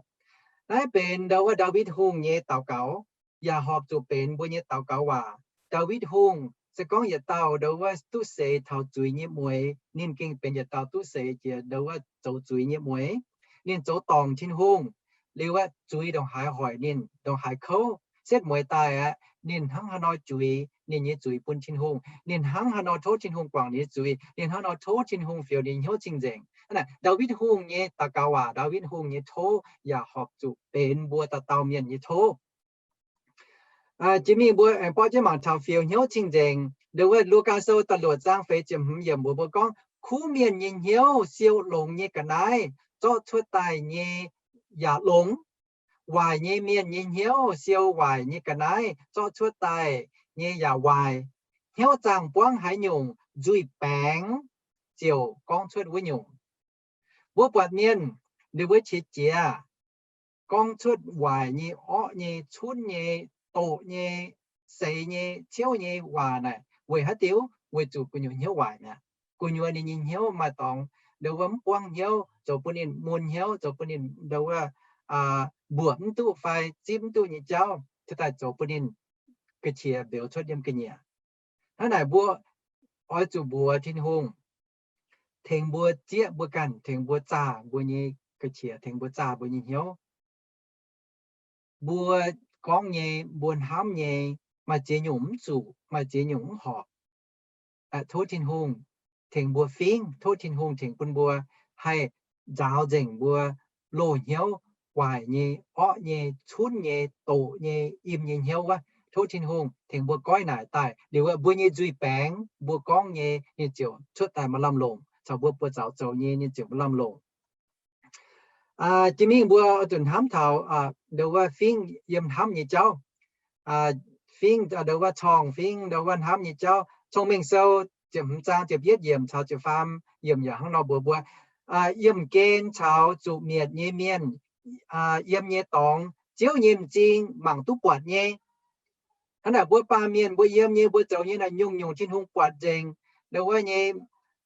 Naaiv benx ndo wuov Ndaawitv Hungh nyei daux gaux, yaac horpc zuqc benx mbuo nyei daux gaux waac. Ndaawitv Hungh se gorngv yietc dauh ndo wuov duqv seix taux zuiz nyei mueix, ninh gengh benx yietc dauh duqv seix jiex ndo wuov zoux zuiz nyei mueix. Ninh zoux dorngc Tin-Hungh, liuz aeqv, zuiz ndongc haaix hoic ninh, ndongc haaix kouv, setv mueiz daaih aeqv, ninh hnangv haaix nor juix ninh nyei zuiz bun Tin-Hungh, ninh hnangv haaix nor tov Tin-Hungh guangc ninh nyei zuiz, ninh hnangv haaix nor tov Tin-Hungh fioux ninh hnyouv cing-nzengc. Hnangv naaic Ndaawitv Hungh nyei daux gaux waac, Ndaawitv Hungh nyei tov yaac horpc zuqc benx mbuo dauh dauh mienh nyei tov. Jiex mingh mbuo aengx borqv jienv mangc taux fioux hnyouv cing-nzengc. Ndo wuov Lugaa Sou da'luoqc zaang feix ziepc hmz yiemc mbuox mbuo gorngv, Kuv mienh nyei hnyouv siou longx nyei ga'naaiv zorqv cuotv daaih nyei yaac longx. Waaic nyei mienh nyei hnyouv siou waaic nyei ga'naaiv zorqv cuotv daaih nyei yaac waaic. Hnyouv zaangh buangv haaix nyungc, nzuih baengx ziouc gorngv cuotv wuov nyungc. Mbuo buatc mienh, ninh mbuo qiex jiez gorngv cuotv waaic nyei, orqv nyei, cunv nyei, doqc nyei, seix nyei, ciouv nyei waac naaic weic haaix diuc? Weic zuqc gu'nyuoz hnyouv waaic mi'aqv. Gu'nyuoz ninh nyei hnyouv maaih dorngx ndo wuov mv buangv hnyouv, zoux bun ninh mun hnyouv, zoux bun ninh ndo wuov mbuoqc mv duqv fai zipv mv duqv nyei jauv, cuotv daaih zoux bun ninh ga'qiex mbeux cuotv yiem ga'nyiec. Hnangv naaic mbuo oix zuqc mbuox Tin-Hungh tengx mbuo zieqv mbuo ganh, tengx mbuo zaah mbuo nyei ga'qiex, tengx mbuo zaah mbuo nyei hnyouv. Mbuo gorngv nyei, mbuo hnamv nyei, maaih ziex nyungc mv zuqc, maaih ziex nyungc mv horpc. Tov Tin-Hungh tengx mbuo fingv, tov Tin-Hungh tengx bun mbuo haih nzaaux nzengc mbuo loz-hnyouv, waaic nyei, orqv nyei, cunv nyei, doqc nyei, im nyei hnyouv wuov. Tov Tin-Hungh tengx mbuo goiv naaic daaih liuz, mbuo nyei nzuih baengx, mbuo gorngv nyei, ninh ziouc cuotv daaih maaih lamh longc, caux mbuo buoz zaux zoux nyei, ninh ziouc maaih lamh longc. Jiex mingh mbuo oix zuqc hnamv taux ndo wuov fingv yiem hnamv nyei jauv. Fingv ndo wuov corng, fingv ndo wuov hnamv nyei jauv. Cong-Mengh Sou ziepc hmz zaang ziepc yietv yiemc caux ziepc faam yiemc yaac hnangv nor mbuox mbuo, yiem gen caux zuqc mietc nyei mienh yiem nyei dorngx, Ziouv nyei m'zing mangc duqv buatc nyei. Hnangv naaic mbuo baamh mienh mbuo yiem nyei, mbuo zoux nyei naaic nyungc-nyungc Tin-Hungh buatc nzengc. Ndo wuov nyei,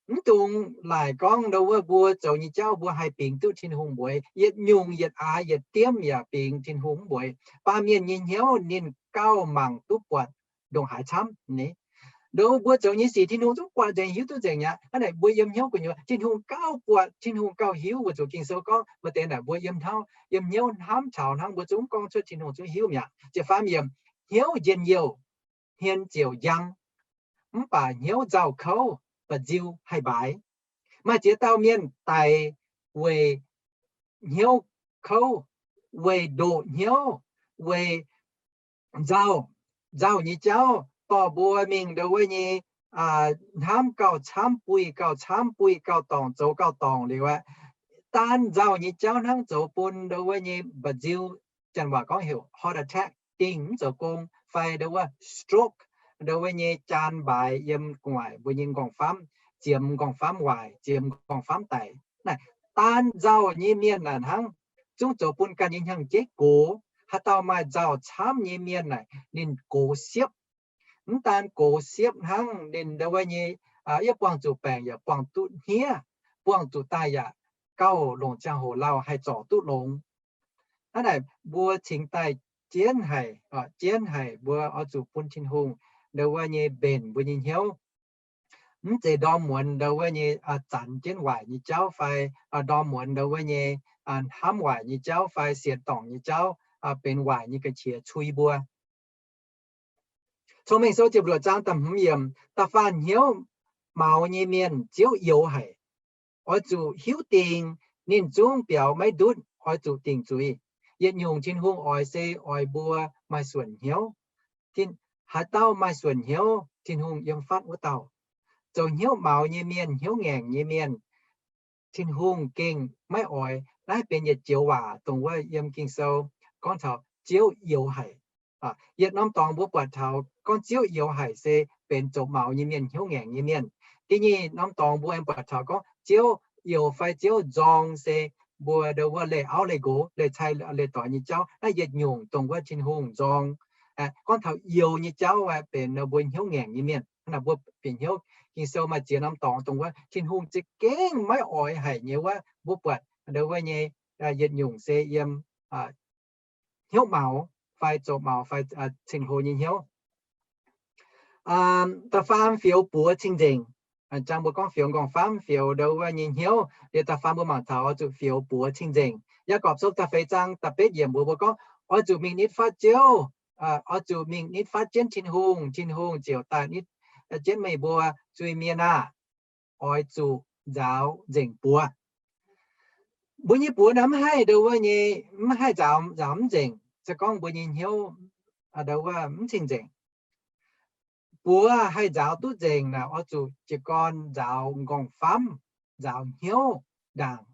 mv dungx laaic gorngv ndo wuov mbuo zoux nyei jauv mbuo haih bingx duqv Tin-Hungh mbuox. Yietc nyungc yietc aax yietc diemv yaac bingx Tin-Hungh mv mbuox. Baamh mienh nyei hnyouv ninh gauh mangc duqv buatc ndongc haaix camv ni. Ndo mbuo zoux nyei sic Tin-Hungh zungv buatc nzengc, hiuv duqv nzengc mi'aqv. Hnangv naaic mbuo yiem hnyouv gu'nyuoz Tin-Hungh gauh buatc, Tin-Hungh gauh hiuv. Weic zuqc Ging-Sou gorngv maaih deix naaic mbuo yiem hnyouv, yiem hnyouv hnamv taux hnangv mbuo zungv gorngv cuotv Tin-Hungh zungv hiuv mi'aqv. Ziepc faam yiemc, hnyouv njien-youh, hmien ziouc njang, mv baac hnyouv nzauh kouv, mba'nziu haih mbaaix. Maaih ziex dauh mienh daic weic hnyouv kouv, weic ndoqc hnyouv, weic nzauh, nzauh nyei jauv dorh mbuo mingh ndo wuov nyei hnamv gauh camv buih, gauh camv buih, gauh dorngc zoux gauh dorngc liuz aqv, daan nzauh nyei jauv hnangv zoux bun ndo wuov nyei mba'nziu, janx waac gorngv heuc heart attack, dingh mv zoux gong, fai ndo wuov stroke, ndo wuov nyei jaan mbaaix yiem gu'nguaaic mbuo nyei nqorngv-famv, ziemx nqorngv-famv waaic, ziemx nqorngv-famv daic. Naaic daan nzauh nyei mienh naaic hnangv, zungv zoux bun ganh nyei hnyangx-jeiv gox. Haaix dauh maaih nzauh camv nyei mienh naaic ninh gox siepv. Mv daan gox siepv hnangv, ninh ndo wuov nyei yaac buangh zuqc baengc, yaac buangh duqv hniev, buangh zuqc daaih yaac gauh longc ziangh hoc lauh haih zorc duqv longx. Hnangv naaic mbuo cingx daaih jienv haic, jienv haic mbuo oix zuqc bun Tin-Hungh ndo wuov nyei mbenc mbuo nyei hnyouv. Mv zeiz ndorm muonz ndo wuov nyei zanx jienv waaic nyei jauv fai ndorm muonz ndo wuov nyei hnamv waaic nyei jauv fai sienx dorngc nyei jauv benx waaic nyei ga'qiex cui mbuo. Cong-Mengh Sou ziepc luoqc zaang da'hmz yiemc, da'faanh hnyouv maux nyei mienh Ziouv youx haic. Oix zuqc hiuv dingc ninh zungv biaux maiv ndutv, oix zuqc dingc zuiz. Yietc nyungc Tin-Hungh oix se oix mbuo maaih suonc hnyouv. Haaix dauh maaih suonc hnyouv, Tin-Hungh yiem fatv wuov dauh. Zoux hnyouv maux nyei mienh, hnyouv ngaengc nyei mienh, Tin-Hungh gengh maiv oix. Naaiv benx yietc joux waac dongh wuov yiem Ging-Sou gorngv taux Ziouv youx haic. Yietc norm dorngx mbuo buatc taux gorngv Ziouv youx haic se benx zoux maux nyei mienh, hnyouv ngaengc nyei mienh. Da'nyeic norm dorngx mbuo aengx buatc taux gorngv Ziouv youx fai Ziouv nzorng se mbuo ndo wuov leih auv leih nqox, leih cai leih doix nyei jauv. Naaiv yietc nyungc dongh wuov Tin-Hungh nzorng. Gorngv taux youx nyei jauv aeqv, benx mbuo hnyouv ngaengc nyei mienh. Hnangv naaic mbuo bieqc hnyouv Ging-Sou maaih ziex norm dorngx dongh wuov Tin-Hungh za'gengh maiv oix haic nyei wuov, mbuo buatc ndo wuov nyei yietc nyungc se yiem hnyouv maux fai zoux maux fai ceng-hlo nyei hnyouv. Da'faam fioux buoz cing-nzengc. Jangx mbuo gorngv fioux nqorngv-famv, fioux ndo wuov nyei hnyouv. Liuz da'faam mbuo mangc taux oix zuqc fioux buoz cing-nzengc. Yaagorpc Sou da'feix zaang da'betv yiemc mbuox mbuo gorngv oix zuqc mingh nitv fatv Ziouv, oix zuqc mingh nitv fatv jienv Tin-Hungh, Tin-Hungh ziouc daaih nitv jienv meih mbuo. Zuiz-mienh aah! Oix zuqc nzaaux nzengc buoz. Mbuo nyei buoz naaiv mv haih ndo wuov nyei, mv haih nzaaux, nzaaux mv nzengc, se gorngv mbuo nyei hnyouv ndo wuov mv cing-nzengc. Buoz haih nzaaux duqv nzengc naaic oix zuqc jiez gorn nzaaux nqorngv-famv, nzaaux hnyouv ndaangc.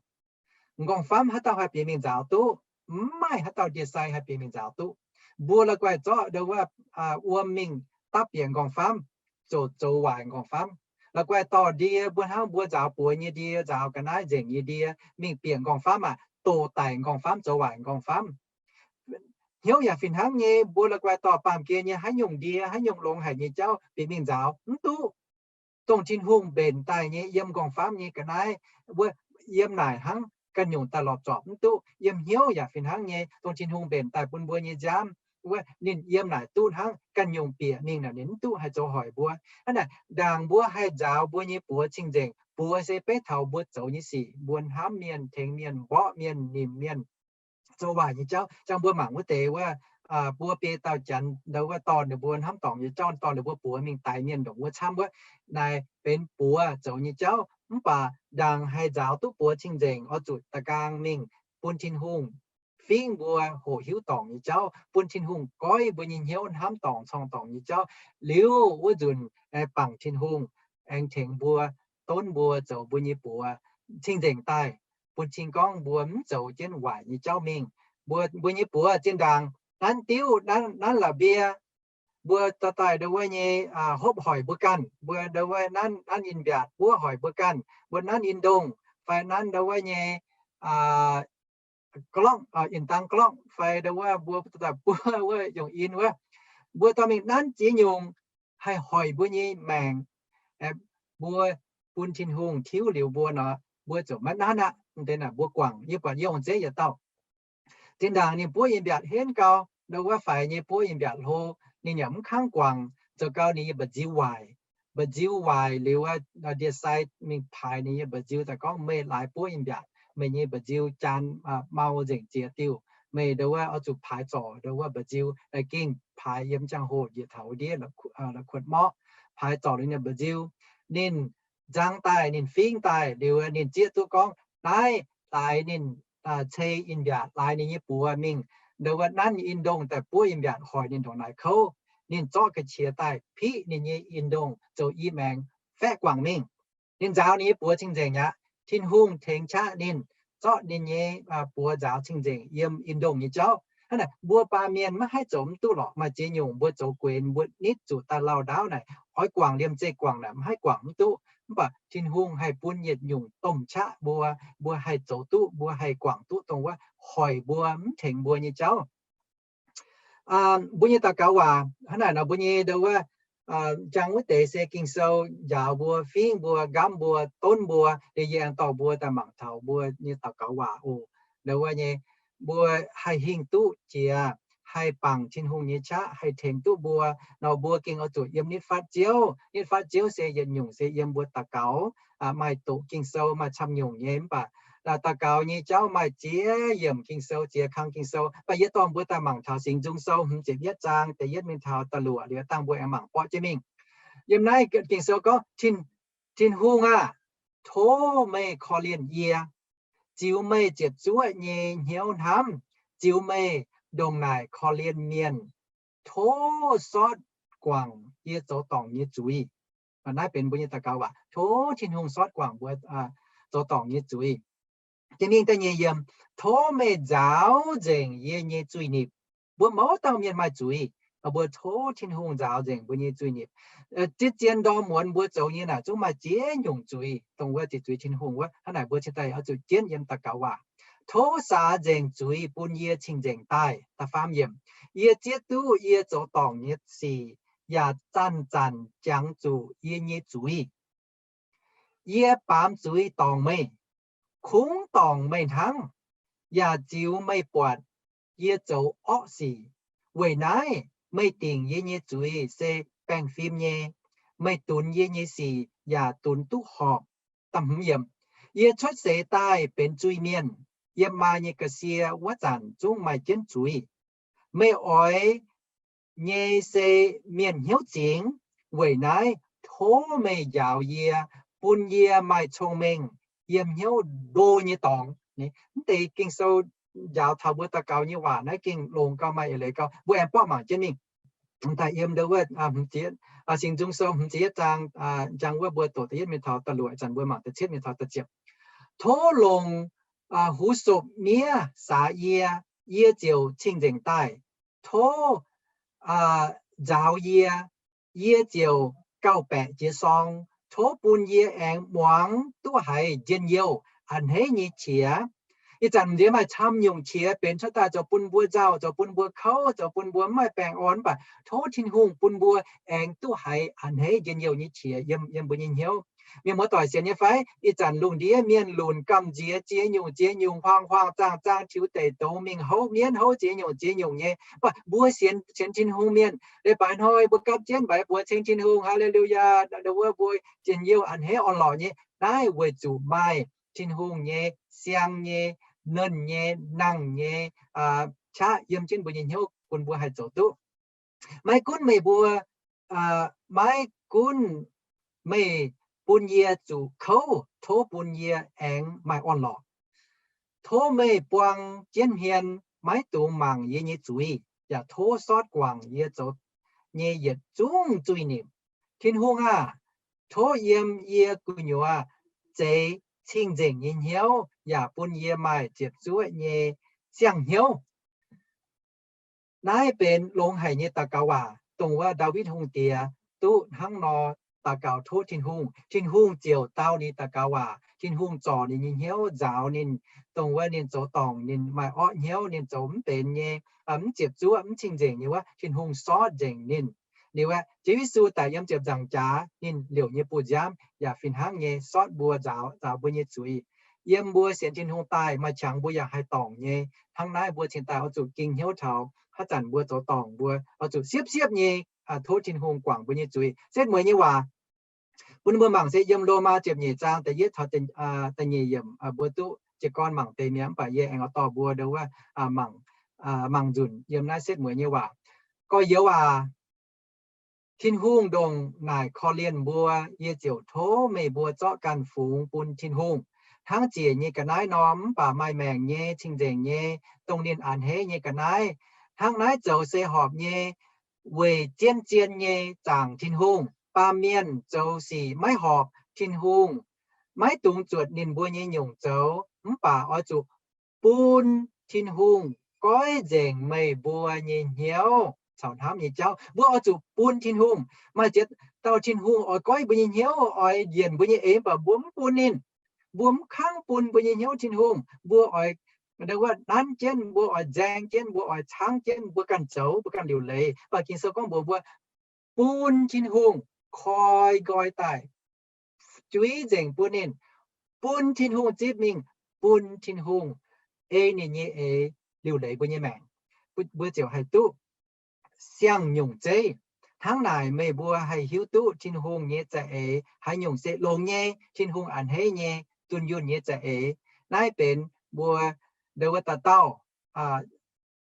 Nqorngv-famv haaix dauh haih bieqc mingh nzaaux duqv? Mv maaih haaix dauh ndie-sai haih bieqc mingh nzaaux duqv. Mbuo la'guaih zorqv ndo wuov wuom mingh dapv bieqc nqorngv-famv, zoux, zoux waaic nqorngv-famv. La'guaih dorh ndie, mbuo hnangv mbuo nzaaux buoz nyei ndie, nzaaux ga'naaiv nzengc nyei ndie mingh bieqc nqorngv-famv aac, doqc daic nqorngv-famv, zoux waaic nqorngv-famv. Hnyouv yaac fih hnangv nyei, mbuo la'guaih dorh baamh gen nyei haaix nyungc ndie, haaix nyungc longx haic nyei jauv bieqc mingh nzaaux, mv duqv. Dongh Tin-Hungh mbenc daaih nyei yiem nqorngv-famv nyei ga'naaiv wuov, yiem naaic hnangv ganh nyungc daaih lorpc zorpc mv duqv. Yiem hnyouv yaac fih hnangv nyei, dongh Tin-Hungh mbenc daaih bun mbuo nyei nziaamv wuov, ninh yiem naaic duqv hnangv, ganh nyungc bieqc mingh naaic ninh mv duqv haih zoux hoic mbuo. Hnangv naaic ndaangc mbuo haih nzaaux mbuo nyei buoz cing-nzengc. Buoz se beiv taux mbuo zoux nyei sic, mbuo hnamv mienh, tengx mienh, mborqv mienh, nimc mienh, zoux waaic nyei jauv. Ziang mbuo mangc wuov deix wuov, buo biei dauh janx ndo wuov dorh ninh mbuo hnamv dorngc nyei jauv, dorh ninh mbuo buoz mingh daix mienh ndongc wuov camv wuov, naaic benx buoz zoux nyei jauv. Mv baac ndaangc haih nzaaux duqv buoz cing-nzengc oix zuqc da'gaang mingh bun Tin-Hungh fingv mbuo hoqc hiuv dorngc nyei jauv, bun Tin-Hungh goiv mbuo nyei hnyouv hnamv dorngc corng dorngc nyei jauv. Liuz wuov nzunc bangc Tin-Hungh aengx tengx mbuo, donv mbuo zoux mbuo nyei buoz cing-nzengc daaih, bun cing gorngv mbuo mv zoux jienv waaic nyei jauv mingh. Mbuo, mbuo nyei buoz zinh ndaangc nanv diuv, nanv, nanv la'mbie, mbuo dorh daaih ndo wuov nyei hopv hoic mbuo ganh, mbuo ndo wuov nanv, nanv in mbiaatc buov hoic mbuo ganh, mbuo nanv in ndongh fai nanv ndo wuov nyei glokv, in dang glokv fai ndo wuov mbuo dorh daaih buov wuov yongh in wuov, mbuo dorh mingh nanv ziex nyungc haih hoic mbuo nyei maengc. Mbuo bun Tin-Hungh tiuv liuz mbuo nor, mbuo ziouc maiv nanv aqv. Deix naaic mbuo guangc, yie buatc yie ong-zeiv yietc dauh zinh ndaangc ninh buov in mbiaatc henv gau, ndo wuov faix nyei buov in mbiaatc hlo, ninh yaac mv kangv guangc, zoux gau ninh nyei mba'nziu waaic. Mba'nziu waaic liuz, ndie-sai mingh paaix ninh nyei mba'nziu daaih gorngv, meih laaix buov in mbiaatc, meih nyei mba'nziu jaan mau nzengc ziex diuh. Meih ndo wuov oix zuqc paaix zorc ndo wuov mba'nziu, gengh paaix yiem ziangh hoc njiec taux ndiev la'kuotv morqv, paaix zorc ninh nyei mba'nziu. Ninh nzang daaih, ninh fingv daaih liuz, ninh zieqv duqv gorngv naaiv laaix ninh cei in mbiaatc laaix ninh nyei buoz mingh, ndo wuov nanv in ndongh daaih buov in mbiaatc hoic ninh ndongc naaic kouv. ninh zorqv ga'qiex daaih piqv ninh nyei in-ndongh zoux i maengx faeqv guangc mingh. Ninh nzaaux ninh nyei buoz cing-nzengc aqv. Tin-Hungh tengx qaqv ninh, zorqv ninh nyei buoz nzaaux cing-nzengc yiem in-ndongh nyei jauv. Hnangv naaic, mbuo baamh mienh maiv haih zoux mv duqv lorqc. Maaih ziex nyungc mbuo zoux guenx, mbuo nitv zuqc daaih lauh ndaauv naaic, oix guangc liemh zeih guangc naaic, maiv haih guangc mv duqv. Mv baac Tin-Hungh haih bun yietc nyungc domh qaqv mbuo, mbuo haih zoux duqv, mbuo haih guangc duqv dongh wuov hoic mbuo, mv tengx mbuo nyei jauv. Mbuo nyei daux gaux waac hnangv naaic nor, mbuo nyei ndo wuov, njang wuov deix se Ging-Sou njaaux mbuo, fingv mbuo, nqamv mbuo, donv mbuo, liuz yie aengx dorh mbuo daaih mangc taux mbuo nyei daux gaux waac oc. Ndo wuov nyei, mbuo haih hingh duqv jiex, haih bangc Tin-Hungh nyei qaqv, haih tengx duqv mbuo nor, mbuo gengh oix zuqc yiem nitv fatv Ziouv. Nitv fatv Ziouv se yietc nyungc se yiem mbuo daux gaux, maaih doqc Ging-Sou, maaih camv nyungc nyei. Mv baac daux gaux nyei jauv maaih ziex yiemc Ging-Sou, ziex kang Ging-Sou. Mv baac yie dorh mbuo daaih mangc taux Singx Nzung Sou hmz ziepc yietv zaang da'yietv mingh taux da'luoqc, liuz dangh mbuo aengx mangc borqv jienv mingh. Yiem naaiv Ging-Sou gorngv, Tin-Hungh aah! Tov meih korv-lienh yie, ziux meih ziepc zuoqv nyei hnyouv hnamv, ziux meih ndongc naaic korv-lienh mienh. Tov sortv guangc yie zoux dorngc nyei zuiz. Naaiv benx mbuo nyei daux gaux waac. Tov Tin-Hungh sortv guangc mbuo zoux dorngc nyei zuiz. Jiex mingh da'nyeic yiemc, tov meih nzaaux nzengc yie nyei zuiz-nipc. Mbuo mouz dauh mienh maaih zuiz, mbuo tov Tin-Hungh nzaaux nzengc mbuo nyei zuiz-nipc. Zien-zien ndorm muonz mbuo zoux nyei naaic zungv maaih ziex nyungc zuiz, dongh wuov ziqc zuiz Tin-Hungh wuov. Hnangv naaic mbuo cingx daaih oix zuqc jienv yiem daux gaux waac. Tov saax nzengc zuiz bun yie cing-nzengc daaih. Da'faam yiemc, yie zieqv duqv yie zoux dorngc nyei sic, yaac zanc-zanc jangx zuqc yie nyei zuiz. Yie baamz zuiz dorngc meih, kungx dorngc meih hnangv, yaac ziux meih buatc yie zoux orqv sic. Weic naaiv meih dingc yie nyei zuiz se baengh fim nyei. Meih dunx yie nyei sic yaac dunx duqv horpc. Yie cuotv seix daaih benx zuiz-mienh, yiem maa nyei ga'sie wuov zanc zungv maaih jienv zuiz. Meih oix nyei se mienh hnyouv zingx. Weic naaiv tov meih njaaux yie, bun yie maaih cong-mengh yiem hnyouv ndo nyei dorngx. Mv deix Ging-Sou njaaux taux mbuo daux gaux nyei waac naaiv gengh longx gauh, maaih eix leiz gauh. Mbuo aengx borqv mangc jienv mingh. Daaih yiem ndo wuov, Singx Nzung Sou hmz ziepc yietv zaang, njang wuov mbuo doqc da'yietv mingh taux da'luoqc, ih zanc mbuo mangc da'cietv mingh taux da'ziepc. Tov longc huv sopc miev saax yie, yie ziouc cing-nzengc daaih. Tov nzaaux yie, yie ziouc gauh baeqc jiez sorng. Tov bun yie aengx muangx duqv haiz njien-youh a'hneiv nyei qiex. Ih zanc m'nziex maaih camv nyungc qiex benx cuotv daaih zoux bun mbuo nzauh, zoux bun mbuo kouv, zoux bun mbuo mv maaih baengh orn, mv baac tov Tin-Hungh bun mbuo aengx duqv haiz a'hneiv njien-youh nyei qiex yiem, yiem mbuo nyei hnyouv. Mienh muoz-doic sienx nyei fai? Ih zanc lungh ndiev mienh lunc gamh nziex ziex nyungc ziex nyungc, huaang-huaang zaang-zaang, tiux deic douz mingh houv mienv houv ziex nyungc ziex nyungc nyei. Mv baac mbuo sienx, sienx Tin-Hungh mienh, leiz-baaix hnoi mbuo gapv jienv mbaix buoz ceng Tin-Hungh, Haa^le^lu^yaa, wuov mbuo njien-youh a'hneiv orn-lorqc nyei. Naaiv weic zuqc maaih Tin-Hungh nyei siang nyei, nernh nyei, nangh nyei qaqv yiem jienv mbuo nyei hnyouv bun mbuo haih zoux duqv. Maiv gunv meih mbuo, maiv gunv meih bun yie zuqc kouv, tov bun yie aengx maaih orn-lorqc. Tov meih buang jienv hmien, maiv dungx mangc yie nyei zuiz, yaac tov sortv guangc yie zoux nyei yietc zungv zuiz-nipc. Tin-Hungh aah! Tov yiem yie gu'nyuoz zeix cing-nzengc nyei hnyouv, yaac bun yie maaih ziepc zuoqv nyei siang-hnyouv. Naaiv benx longx haic nyei daux gaux waac, dongh wuov Ndaawitv Hungh Diex duqv hnangv nor daux gaux tov Tin-Hungh. Tin-Hungh ziouc dau ninh daux gaux waac. Tin-Hungh zorc ninh nyei hnyouv, nzaaux ninh, dongh wuov ninh zoux dorngc, ninh maaih orqv hnyouv, ninh zoux mv benx nyei, mv ziepc zuoqv, mv cing-nzengc nyei wuov, Tin-Hungh sortv nzengc ninh. Liuz aeqv, Ziouv Yesu daic yiem ziepc nzaangc jaax, ninh liouc nyei buoz-nziaamv yaac fih hnangv nyei sortv mbuo, nzaaux, nzaaux mbuo nyei zuiz. Yiem mbuo sienx Tin-Hungh daaih maaih qangx mbuo yaac haih dorngc nyei. Hnangv naaiv mbuo cingx daaih oix zuqc ging hnyouv taux haaix zanc mbuo zoux dorngc mbuo oix zuqc siepv-siepv nyei tov Tin-Hungh guangc mbuo nyei zuiz. Setv mueiz nyei waac bun mbuo mangc se yiem Lomaa ziepc nyeic zaang da'yietv taux da'nyeic yiemc, mbuo duqv jiez gorn mangc deix mi'aqv, mv baac yie aengx oix dorh mbuo ndo wuov mangc, mangc nzunc yiem naaiv setv mueiz nyei waac. Gorx-youz aac, Tin-Hungh ndongc naaic korv-lienh mbuo, yie ziouc tov meih mbuo zorqv ganh fungx bun Tin-Hungh, hnangv ziec nyei ga'naaiv nor, mv baac maaih maengc nyei, cing-nzengc nyei, dongh ninh a'hneiv nyei ga'naaiv. Hnangv naaiv zoux se horpc nyei. weic zien-zien nyei zaangc Tin-Hungh. Baamh mienh zoux sic maiv horpc Tin-Hungh, maiv dungx zuotc ninh mbuo nyei nyungc zoux, mv baac oix zuqc bun Tin-Hungh goiv nzengc meih mbuo nyei hnyouv caux hnamv nyei jauv. Mbuo oix zuqc bun Tin-Hungh. Maaih ziex dauh Tin-Hungh oix goiv mbuo nyei hnyouv, oix njiec mbuo nyei eix, mv baac mbuo mv bun ninh. Mbuo mv kangv bun mbuo nyei hnyouv Tin-Hungh. Mbuo oix, wuov, nanv jienv, mbuo oix nzaeng jienv, mbuo oix caangv jienv, mbuo ganh zoux, mbuo ganh liuc leiz. Mv baac Ging-Sou gorngv mbuox mbuo, bun Tin-Hungh koi nqoi daaih, juiz nzengc bun ninh, bun Tin-Hungh zipv mingh, bun Tin-Hungh ei ninh nyei eix liuc leiz mbuo nyei maengc, mbuo ziouc haih duqv siang-nyungc zeiv. Hnangv naaic meih mbuo haih hiuv duqv Tin-Hungh nyei za'eix haaix nyungc se longx nyei, Tin-Hungh a'hneiv nyei, dunh yunh nyei za'eix. Naaiv benx mbuo, ndo wuov dauh dauh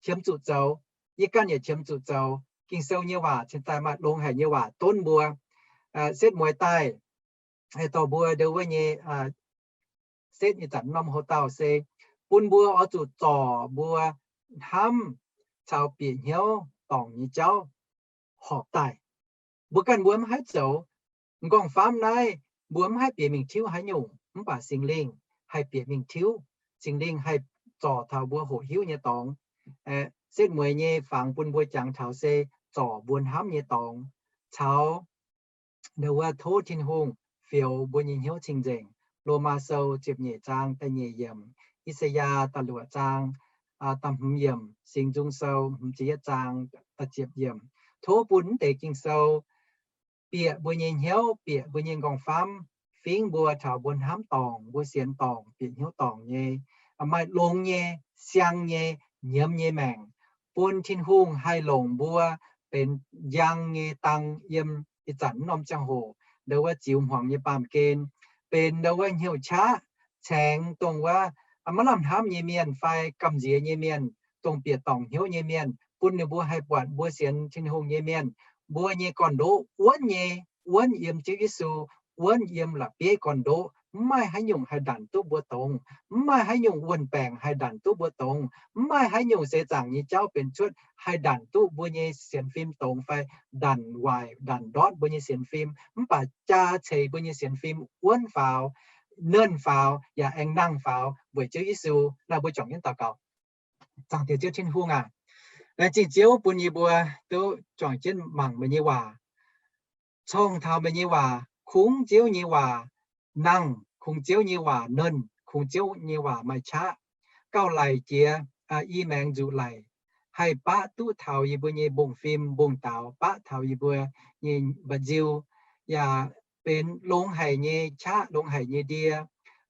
qiemx zuqc zoux. Yie ganh yaac qiemx zuqc zoux. Ging-Sou nyei waac cingx daaih maaih longx haic nyei waac donv mbuo. Setv mueiz daaih, haih dorh mbuo ndo wuov nyei, setv nyei zanc norm houx-dauh se bun mbuo oix zuqc zorc mbuo hnamv caux bieqc hnyouv dorngc nyei jauv horpc daaih. Mbuo ganh mbuo mv haih zoux. M'nqorngv-famv naaiv mbuo mv haih bieqc mingh tiuv haaix nyungc, mv baac Singx Lingh haih bieqc mingh tiuv. Singx Lingh haih zorc taux mbuo hoqc hiuv nyei dorngx. Setv mueiz nyei fangx bun mbuo jangx taux se zorc mbuo hnamv nyei dorngx, caux ndo wuov tov Tin-Hungh fioux mbuo nyei hnyouv cing-nzengc. Lomaa Sou ziepc nyeic zaang da'nyeic yiemc, I^saa^yaa da'luoqc zaang da'hmz yiemc, Singx Nzung Sou hmz ziepc yietv zaang da'ziepc yiemc. Tov bun mv deix Ging-Sou bieqc mbuo nyei hnyouv, bieqc mbuo nyei m'nqorngv-famv, fingv mbuo taux mbuo hnamv dorngc, mbuo sienx dorngc, bieqc hnyouv dorngc nyei, maaih longx nyei, siang nyei, nyiemz nyei maengc, bun Tin-Hungh haih longc mbuo benx njang nyei dang yiem ih zanc norm ziangh hoc, ndo wuov ziux hmuangx nyei baamh gen, benx ndo wuov hnyouv qaqv caengx dongh wuov maiv lamh hnamv nyei mienh fai gamh nziex nyei mienh, dongh bieqc dorngc hnyouv nyei mienh, bun ninh mbuo haih buatc mbuo sienx Tin-Hungh nyei mienh, mbuo nyei gorn-ndoqv wuonv nyei, wuonv yiem Ziouv Yesu, wuonv yiem la'bieiv gorn-ndoqv. Mv maaih haaix nyungc haih ndanc duqv mbuo dongz. Mv maaih haaix nyungc wuon-baengc haih ndanc duqv mbuo dongz. Mv maaih haaix nyungc seix zaangc nyei jauv benx cuotv haih ndanc duqv mbuo nyei sienx fim dongz fai ndanc waaic ndanc ndortv mbuo nyei sienx fim. Mv baac jaa ceix mbuo nyei sienx fim wuonv faaux, nernh faaux, yaac aengx nangh faaux weic Ziouv Yesu. Naaiv mbuo juangc jienv daux gaux. Zaangc Diex Ziouv Tin-Hungh aac, laengz zingh Ziouv bun yie mbuo duqv juangc jienv mangc meih nyei waac, cong taux meih nyei waac, kungx Ziouv nyei waac nangh, kungx Ziouv nyei waac nernh, kungx Ziouv nyei waac maaih qaqv, gauh laic jiex, i maengx nzuqc laic, haih baqv duqv taux yie mbuo nyei mbungv-fim mbungv-daaux, baqv taux yie mbuo nyei mba'nziu, yaac benx longx haic nyei qaqv, longx haic nyei ndie,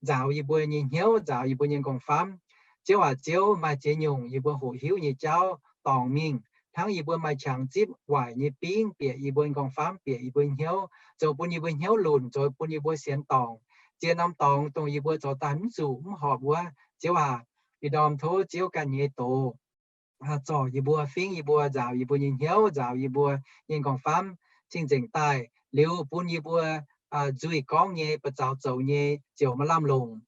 nzaaux yie mbuo nyei hnyouv, nzaaux yie mbuo nyei m'nqorngv-famv. Ziouv aac, Ziouv, maaih ziex nyungc yie mbuo hoqc hiuv nyei jauv dorngc mingh, hnangv yie mbuo maaih qangx zipv waaic nyei bingv bieqc yie mbuo m'nqorngv-famv, bieqc yie mbuo hnyouv, zoux bun yie mbuo hnyouv lunc, zoux bun yie mbuo sienx dorngc. Ziex norm dorngx dongh yie mbuo zoux daaih mv zuqc mv horpc wuov, Ziouv aac, ih ndorm tov Ziouv ganh nyei doz zorc yie mbuo, fingv yie mbuo, nzaaux yie mbuo nyei hnyouv, nzaaux yie mbuo nyei m'nqorngv-famv cing-nzengc daaih, liuz bun yie mbuo nzuih gorngv nyei, ba'zaux zoux nyei ziouc maaih lamh longc,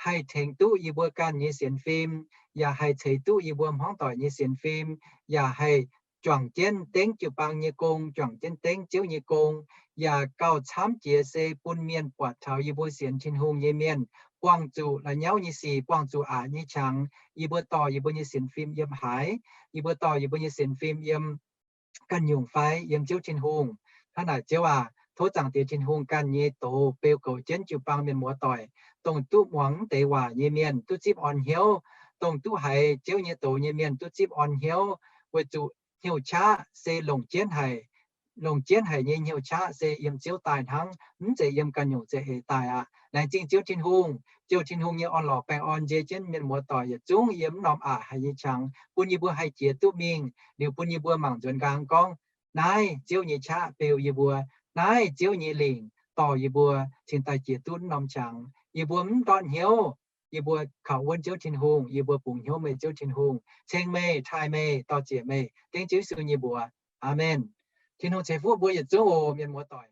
haih tengx duqv yie mbuo ganh nyei sienx fim, yaac haih ceix duqv yie mbuo hmuangv doic nyei sienx fim, yaac haih juangc jienv dengv jiu-baang nyei gong, juangc jienv dengv Ziouv nyei gong, yaac gauh camv jiex se bun mienh buatc taux yie mbuo sienx Tin-Hungh nyei mienh buangh zuqc la'nyauv nyei sic, buangh zuqc aqc nyei qangx. Yie mbuo dorh yie mbuo nyei sienx fim yiem haaix? Yie mbuo dorh yie mbuo nyei sienx fim yiem ganh nyungc fai yiem Ziouv Tin-Hungh? Hnangv naaic Ziouv aac, tov Zaangc Diex Tin-Hungh ganh nyei doz beu goux jienv jiu-baang mienh muoz doic, dongh duqv muangx mv deix waac nyei mienh duqv zipv orn hnyouv, dongh duqv haiz Ziouv nyei doz nyei mienh duqv zipv orn hnyouv, weic zuqc hnyouv qaqv se longc jienv haic. Longc jienv haic nyei hnyouv qaqv se yiem Ziouv daaih hnangv, mv zeiz yiem ganh nyungc za'eix daaih aqv. Laengz zingh Ziouv Tin-Hungh, Ziouv Tin-Hungh nyei orn-lorqc baengh orn nzie jienv mienh muoz doic yietc zungv yiem mv norm aqc haic nyei qangx, bun yie mbuo haih jiex duqv mingh, liuz bun yie mbuo mangc nzuonx nqaang gorngv, naaiv Ziouv nyei qaqv beu yie mbuo, naaiv Ziouv nyei lingc dorh yie mbuo cingx daaih jiex duqv mv norm qangx. Yie mbuo mv ndortv hnyouv, yie mbuo kaux wuonv Ziouv Tin-Hungh, yie mbuo bungx hnyouv meih Ziouv Tin-Hungh, ceng meih, taaih meih, dor-ziec meih, dengv Ziouv Yesu nyei mbuox. Aamen. Tin-Hungh ceix fuqv mbuo yietc zungv oc, mienh muoz doic.